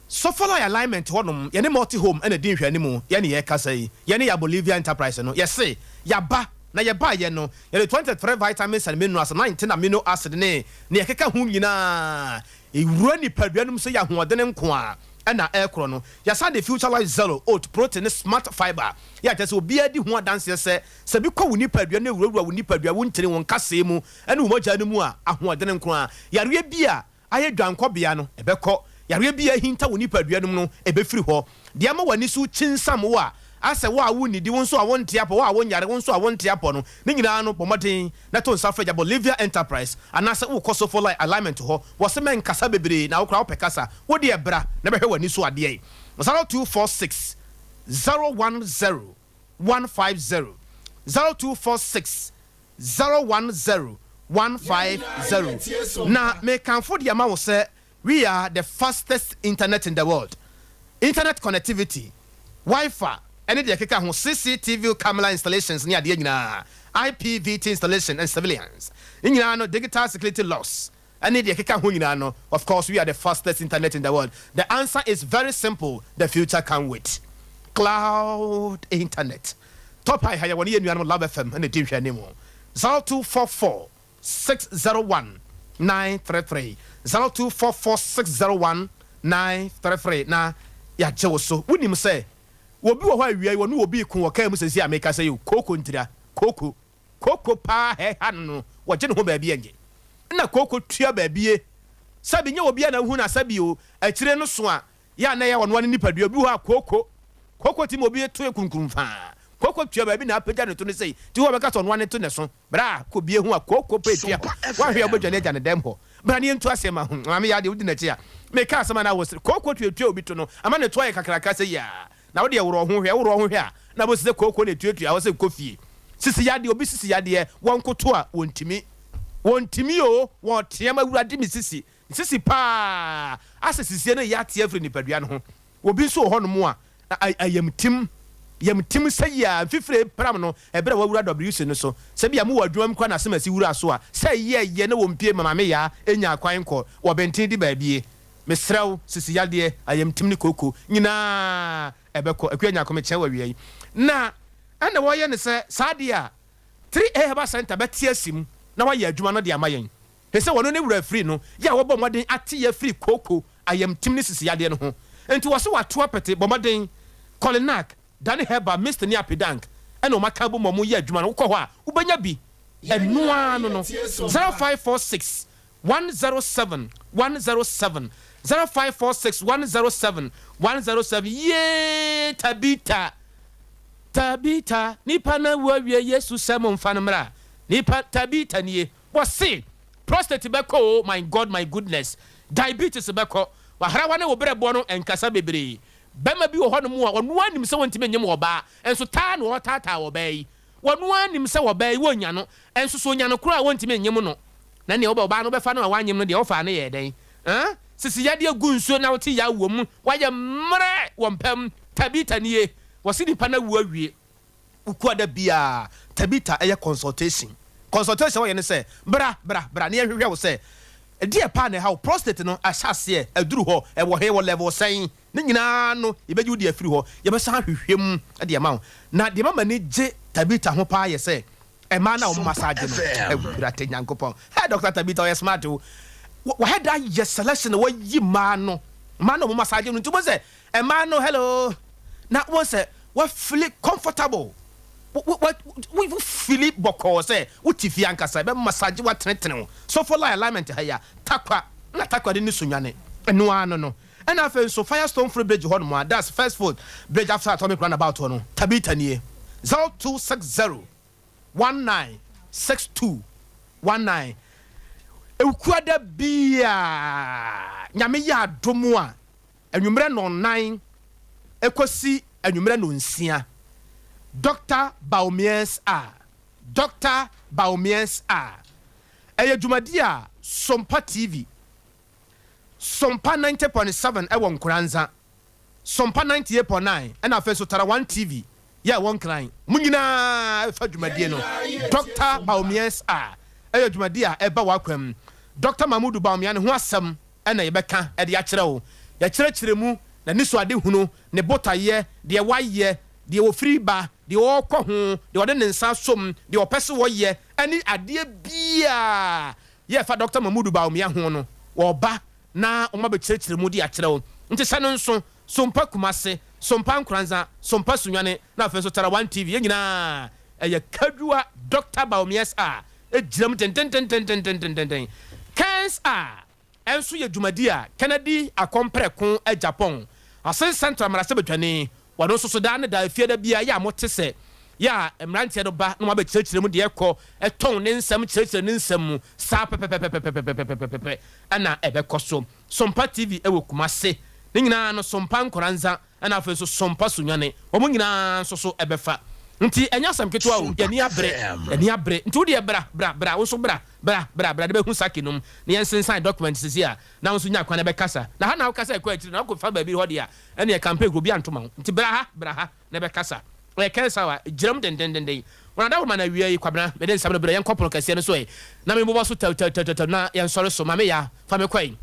Sofolai alignment hɔ nom yɛne Multi Home na ɛdi nhwɛanimu yɛne yɛrekasa yi yɛne ya Bolivia Enterprise no yɛse yɛaba na yɛbaeɛ no yɛde 23 vitamins and minerals 19 amino acid ne nea ɛkeka ho nyinaa ɛwura nipadua no mu sɛ yɛ ahoɔdene nko ara na ɛrekorɔ no yɛasan de Future Life Zero Oat Protein ne Smart Fiber yɛ a kyerɛ sɛ obiara di ho adanseɛ sɛ Sɛ bi kɔ wo nipadua na ɛwurawura wo nipadua, wo ntini, wo nkasɛɛ mu, ne wo mogya no mu a, ahoɔdene nko ara. Yareɛ bi a ayɛ dwankɔbea no, ɛbɛkɔ. Yareɛ bi a ahinta wo nipadua no mu no, ɛbɛfiri hɔ. Deɛ ama w'ani so kyinsan wo a, asɛ wo a wonnidi, wo nso a wonte apɔ, wo a wonyare, wo nso a wonte apɔ no, ne nyinaa no, bɔ mmɔden na to nsa frɛ Gya Bolivia Enterprise anaasɛ wokɔ Sofolai Alignment hɔ. Wɔse mɛnkasa bebree na wo koraa wopɛ kasa. Wo deɛ bra na bɛhwɛ w'ani so adeɛ. 0246 010 150 0246 010 150 Na mekamfo de ama wo sɛ we are the fastest internet in the world. Internet connectivity, Wi-Fi ɛne deɛ ɛkeka ho, CCTV camera installations ne adeɛ nyinaa, IPVT installation and surveillance, ne nyinaa no digital security locks ɛne deɛ ɛkeka ho nyinaa no, of course we are the fastest internet in the world. The answer is very simple, the future can't wait. Cloud Internet. Top High ha yɛwɔ ne yɛn nuanom Love FM na ɛdi nhwɛanim. 0244 601 933 0244 601 933 na yɛagye wo so. Wonim sɛ obi wɔ hɔ a awia yi wɔne obi reko wɔ kaa mu seesei a mekasa yi o, kooko ntira, kooko, kooko paa hɛha no no, wɔgye ne ho baabi ɛnye. Nna kooko tua baabie. Sɛbi nyɛ obiara na wohu no asa bi o, akyire no so a, yɛ a na ɛyɛ ɔnoa ne nipadua. Obi wɔ hɔ a kooko, kooko ti ma obi to yɛ kunkurumfaa. Kooko tua baabi na apagya ne to no sei, nti wo a bɛka sɛ ɔnoa ne to na ɛso. Bra kɔ bie ho a kooko pɛ tua hɔ. Woanhwɛ a wobɛdwane agya ne dɛm hɔ. Bra na yɛntu aseɛ ma ho. Maame yaa deɛ wodi n'akyi a, meka asɛm a na wosere. Kooko tuatua obi to no ama ne to ayɛ kakraka sei a, na wo deɛ worɔ ho hwɛ, worɔ ho hwɛ a na wobɛhu sɛ kooko na ɛtuatua hɔ sɛ kɔ fie. Sisi yadeɛ, obi sisi yadeɛ, wɔnkoto a wɔntumi. Wɔntumi oo, wɔteam Awurade me sisi, me sisi paa, asɛ sisie no reyɛ ate afiri nipadua no ho. Obi nso wɔ hɔnom a, ayamtim, yamtim sɛ yi a mfifire repram no ɛberɛ a wawura WC no so. Sɛ ebia mowɔ adwuma mu koraa na asɛm asi wura so a, sɛ ɛyɛ yɛ na wɔmpue ma Maame Yaa nyaa kwan nkɔ wɔ bɛnten di baabie. Mesrɛ wo, sisi yadeɛ, ayamtim ne kooko nyinaa ɛbɛkɔ. Akua Nyarko mekyɛn wo awia yi. Na ɛna wɔyɛ no sɛ saa adeɛ a 3A Herbal Centre bɛte asi mu na wɔayɛ adwuma no de ama yɛn. Hwɛ sɛ wɔno ne werɛ afiri no yɛ a wɔbɔ mmɔden ate yɛ afiri kooko, ayamtim ne sisi yadeɛ no ho. Nti wɔse wɔato apete, bɔ mmɔden, Kolinak, Dane Herbal, Mist ne Apidank ɛna wɔn aka abom a wɔyɛ adwuma no. Wokɔ hɔ a wobɛnya bi. Ɛno ara no no, 0546 107 107, 0546 107 107, Yee Tabita, Tabita, nipa no awu awie, Yesu sɛ momfa no mmra, nipa, Tabita nie. Wɔse prostate bɛkɔ oo my God my goodness, diabetes bɛkɔ, w'ahrawa ne wo brɛboɔ no nkasa bebree. Bɛma bi wɔ hɔ nom a ɔno ara nim sɛ ɔntumi nyem ɔbaa nso taa na ɔretaataa ɔbaa yi. Ɔno ara nim sɛ ɔbaa yi wɔnnya no nso sɛ ɔnya no koraa a ɔntumi nyem no. Na nea wobɛ ɔbaa no wobɛfa no a wanyem no deɛ wofaa no yɛɛ dɛn? Huh? Sisi yadeɛ gu nsuo na wote yaw wɔ mu, wayɛ mmerɛ wɔ mpa mu. Tabitha nie, wɔse nipa no awu awie. Wokua da biara Tabitha yɛ consultation. Consultation a wɔyɛ ne sɛ, bra, bra, bra na yɛnhwehwɛ wo sɛ ɛdeɛ paa na ɛha wo, prostate no ahyɛ aseɛ aduru hɔ, ɛwɔ he, wɔ level sɛn, ne nyinaa no yɛbɛgye wo de afiri hɔ, yɛbɛsan ahwehwɛ mu de ama wo. Na deɛ ɛma m'ani gye Tabitha ho paa yɛ sɛ, mmaa no a wɔn massage no, Awurade Nyankopɔn, hey Doctor Tabitha ɔyɛ smart o, wahɛ da ayɛ selection na wayi mmaa no, mmaa no a wɔn massage no, nti wobɛhu sɛ Mmaa no hello na wohu sɛ wa feeli comfortable wo feeli bɔkɔɔ sɛ wo te fie ankasa ɛbɛ massage wa tenetene wo sofo line alignment ha yi a takwa na takwa de ne sunyane ɛno ara no no ɛna afei nso firestone free bridge hɔ nom a that's first foot bridge after atomic roundabout hɔ no Tabitha nie 0260 1962 19 Ewukuada biaa Nyame yɛ adom a anwummerɛ nnɔnnan kɔsi anwummerɛ nnɔnsia. Dɔkta Baumiers a Dɔkta Baumiers a Ɛyɛ dwumadie a Sompa TV, Sompa 90.7 wɔ Nkoranza, Sompa 98.9 ɛna afei nso Tara One TV yɛ ɛwɔ Nkran. Mo nyinaa ɛfa dwumadie no. Dɔkta Baumiers a Ɛyɛ dwumadie a ɛba w'akwam. Dɔkta Mahmudu Bawumia ne ho asɛm na yɛbɛka de akyerɛ wo. Yɛkyerɛkyerɛ mu, n'anisoadehunu, ne botaeɛ, deɛ wayɛ, deɛ ɔfiri ba, deɛ ɔrekɔ ho, deɛ ɔde ne nsa asɔ mu, deɛ ɔpɛ sɛ ɔyɛ, ne adeɛ biara a ɛfa Dɔkta Mahmudu Bawumia ho no, wɔba na wɔabɛkyerɛkyerɛ mu de akyerɛ wo. Nti hyɛ no nso, Sompa Kumase, Sompa Nkoranza, Sompa Sunyani, na afei nso Tara One TV, yɛn nyinaa ɛyɛ Kadua Dɔkta Bawumia's a gyina mu dendendendendendenden. Cairns a ɛnso yɛ dwumadi a Kennedy Akɔmprɛko Agyapong, Asen Central mmarahyɛbadwani, wɔno nso so daa ne daa efiada biara yɛ a mote sɛ yɛ a mmeranteɛ no ba na wɔabɛkyerɛkyerɛ mu deɛ ɛkɔ, ɛtɔn ne nsɛm kyerɛkyerɛ ne nsɛm mu saa pɛpɛpɛpɛpɛpɛpɛpɛpɛ ɛna ɛbɛkɔ so. Sompa TV wɔ Kumase. Ne nyinaa no Sompa Nkoranza Ɛna afei nso Sompa Sunyani, wɔn nyinaa nso so ɛbɛfa. Nti ɛnyɛ asɛm ketewa o, yɛn ani abere, yɛn ani abere. Nti wo deɛ bra, bra, bra, wo nso bra, bra, bra, bra de bɛhu Saki nom, na yɛnsensan document sisi a, na wo nso nya kwan na bɛkasa. Na ha na wokasa ɛkɔ akyiri, na wokɔfa baabi hɔ deɛ a, ɛneɛ campaign kura obiara nto ma wo. Nti bra ha, bra ha na bɛkasa. Ɛyɛ Kɛnsaw a, gyina mu dendendenden. Wɔn adaworo no awia yi, Kwabena, mede nsɛm no brɛ, yɛnkɔ pono kɛseɛ no so ɛ, na memmobɔ so tɛwtɛwtɛwtɛw na yɛnsɔre so. Maame Yaa, fa me kɔ ɛ.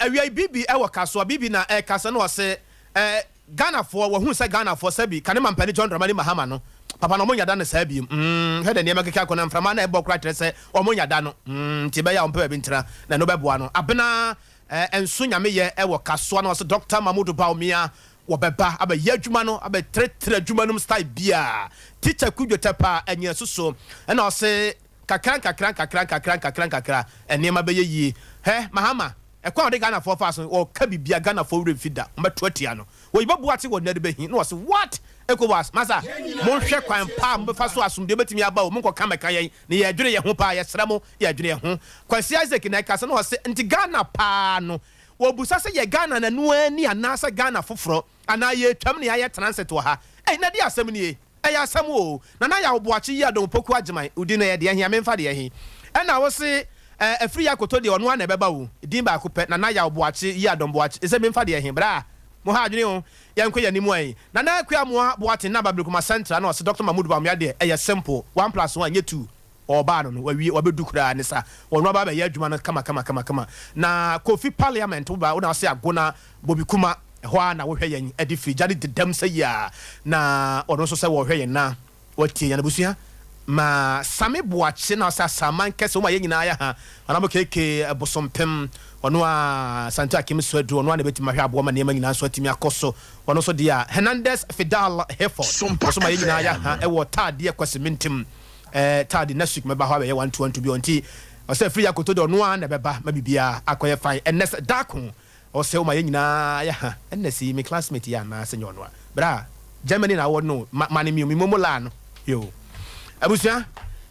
Awia yi, Bibi wɔ kasoa, Bibi na ɛrekasa na ɔse, ɛ. Ghanafoɔ, wɔhunu sɛ Ghanafoɔ sɛbi kane mampanin John Dramani Mahama no, papa no wɔn nya da no saa biom. Mm, hwɛ deɛ nneɛma keka kɔ na mframa na ɛbɔ koraa kyerɛ sɛ wɔn nya da no. Mm, nti ɛbɛyɛ a wɔmpɛ baabi ntena na ɛno bɛboa no. Abena eh, nso nyame yɛ ɛwɔ Kasoa na ɔse Doctor Mahmoud Bawumia wɔbɛba abɛyɛ adwuma no, abɛtrɛtrɛ adwuma no mu style biaa. Teacher Kudwo Tɛpa anyina suso ɛna ɔse kakra nkakra nkakra nkakra nkakra nkakra nneɛma bɛyɛ yie. Hɛ, Mahama, ɛkwan a ɔde Ghanafoɔ faa so no, ɔka biribi a Ghanafoɔ werɛ mfi da, wɔbɛto atia no. Wɔyi bɛbu ate wɔ nnɛ de bɛhi na wɔse what? Ecowas, masa, monhwɛ kwan pa a mobɛfa so a asomdwoeɛ bɛtumi aba o, monkɔka mmɛka yɛn, na yɛdwene yɛn ho paa, yɛsrɛ mo, yɛdwene yɛn ho. Kwasi Isaac na ɛkasa na ɔse, nti Ghana paa no, wɔbusa sɛ yɛ Ghana na ɛno ara ni anaasɛ Ghana foforɔ, anaa yɛretwam na yɛayɛ transit wɔ ha? Ei, na ɛdeɛ asɛm nie? Ɛyɛ asɛm oo. Nana Yaw Boakye yi Adom Opoku Agyeman wo din no ɛyɛ deɛ he a memfa deɛ he ɛna wo se eh Afiri Akoto deɛ ɔno ara na ɛbɛba o Din baako pɛ Nana Yaw Boakye yi Adom Boakye sɛ memfa deɛ he Bra mo ha adwene o Yɛnkɔ yɛn anim ɛ Nana Akua Amoah Boateng na Babirikuma Central na ɔse Doctor Mahmood Bawumia deɛ ɛyɛ simple One plus one nyɛ two Ɔɔbaa no no wawie wabedu koraa ne sa ɔno aba abɛyɛ adwuma no kama kama kama kama na Kofi parliament wo ba wo na ɔse Agona Bobi Kuma ɛhɔ ara na wohwɛ yɛn ɛde firi gya no dedam sɛ yi a na ɔno nso sɛ wɔhwɛ yɛn na watie yɛn abusua ma Same Boakye na ɔsɛ Asaman kɛse wɔn a yɛn nyinaa yɛ ha Honourable KK Bosompem ɔno a Santo Akim Suadu ɔno a na ɛbɛtumi ahwɛ aboa ma nneɛma nyinaa nso atumi akɔ so ɔno nso deɛ a Hernandez Fidal Hayford ɔso ma yɛn nyinaa yɛ ha ɛwɔ Taadeɛ Kwasi Mintim eh, Taade next week mɛba hɔ abɛyɛ one two one two bi ɔnti ɔsɛ firi akoto deɛ ɔno ara na ɛbɛba ma biribiara akɔyɛ fine ɛnɛ sɛ daako ɔsɛ woma yɛn nyinaa yɛ ha ɛnɛ sɛ yi me classmate yɛ anaa sɛ nyɛ ɔno a bra Germany na awɔ no ma ma ne mi mi momo laa no yo abusua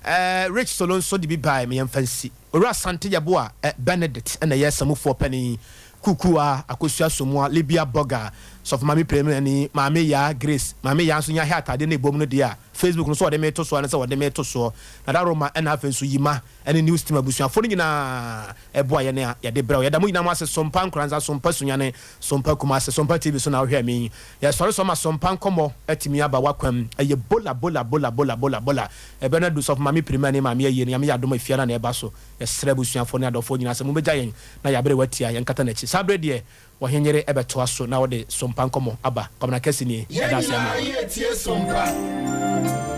eh, Rich Solo nso de bi bae me yɛmfa nsi Owura Asante Yeboah eh, Benedict ɛna ɛyɛ samufoɔ panin Kukua Akosua Somoa Libya Burger Sɔfo Maame Prem ne Maame Yaa Grace Maame Yaa nso nya hɛ atadeɛ no ɛbom no deɛ a Facebook no so wɔde me to soɔ ne sɛ wɔde me to soɔ. Nada Roma ɛna afei nso Yima ɛne News Team abusuafoɔ no nyinaa ɛboa yɛn a yɛde brɛ wo. Yɛda mo nyinaa mo ase Sompa Nkoranza, Sompa Sunyani, Sompa Kumasi, Sompa TV so na wohwɛɛ me yi. Yɛsɔre so ama Sompa nkɔmmɔ atumi aba w'akwam. Ɛyɛ bola bola bola bola bola bola. Ɛberɛ no adu Sɔfo Maame Prima ne Maame Ayie no Nyame yɛ adom a efie ara na ɛba so. Yɛsrɛ abusuafoɔ ne adɔfoɔ nyinaa sɛ mobɛgya yɛn na yɛabrɛ watia yɛnkata n'akyi. Saa berɛ deɛ Ɔhenyere bɛtoa so na ɔde Sompa nkɔmmɔ aba. Kwabena Kɛse nie, Yɛn yɛda ase nyinaa ama wo. yɛretie Sompa.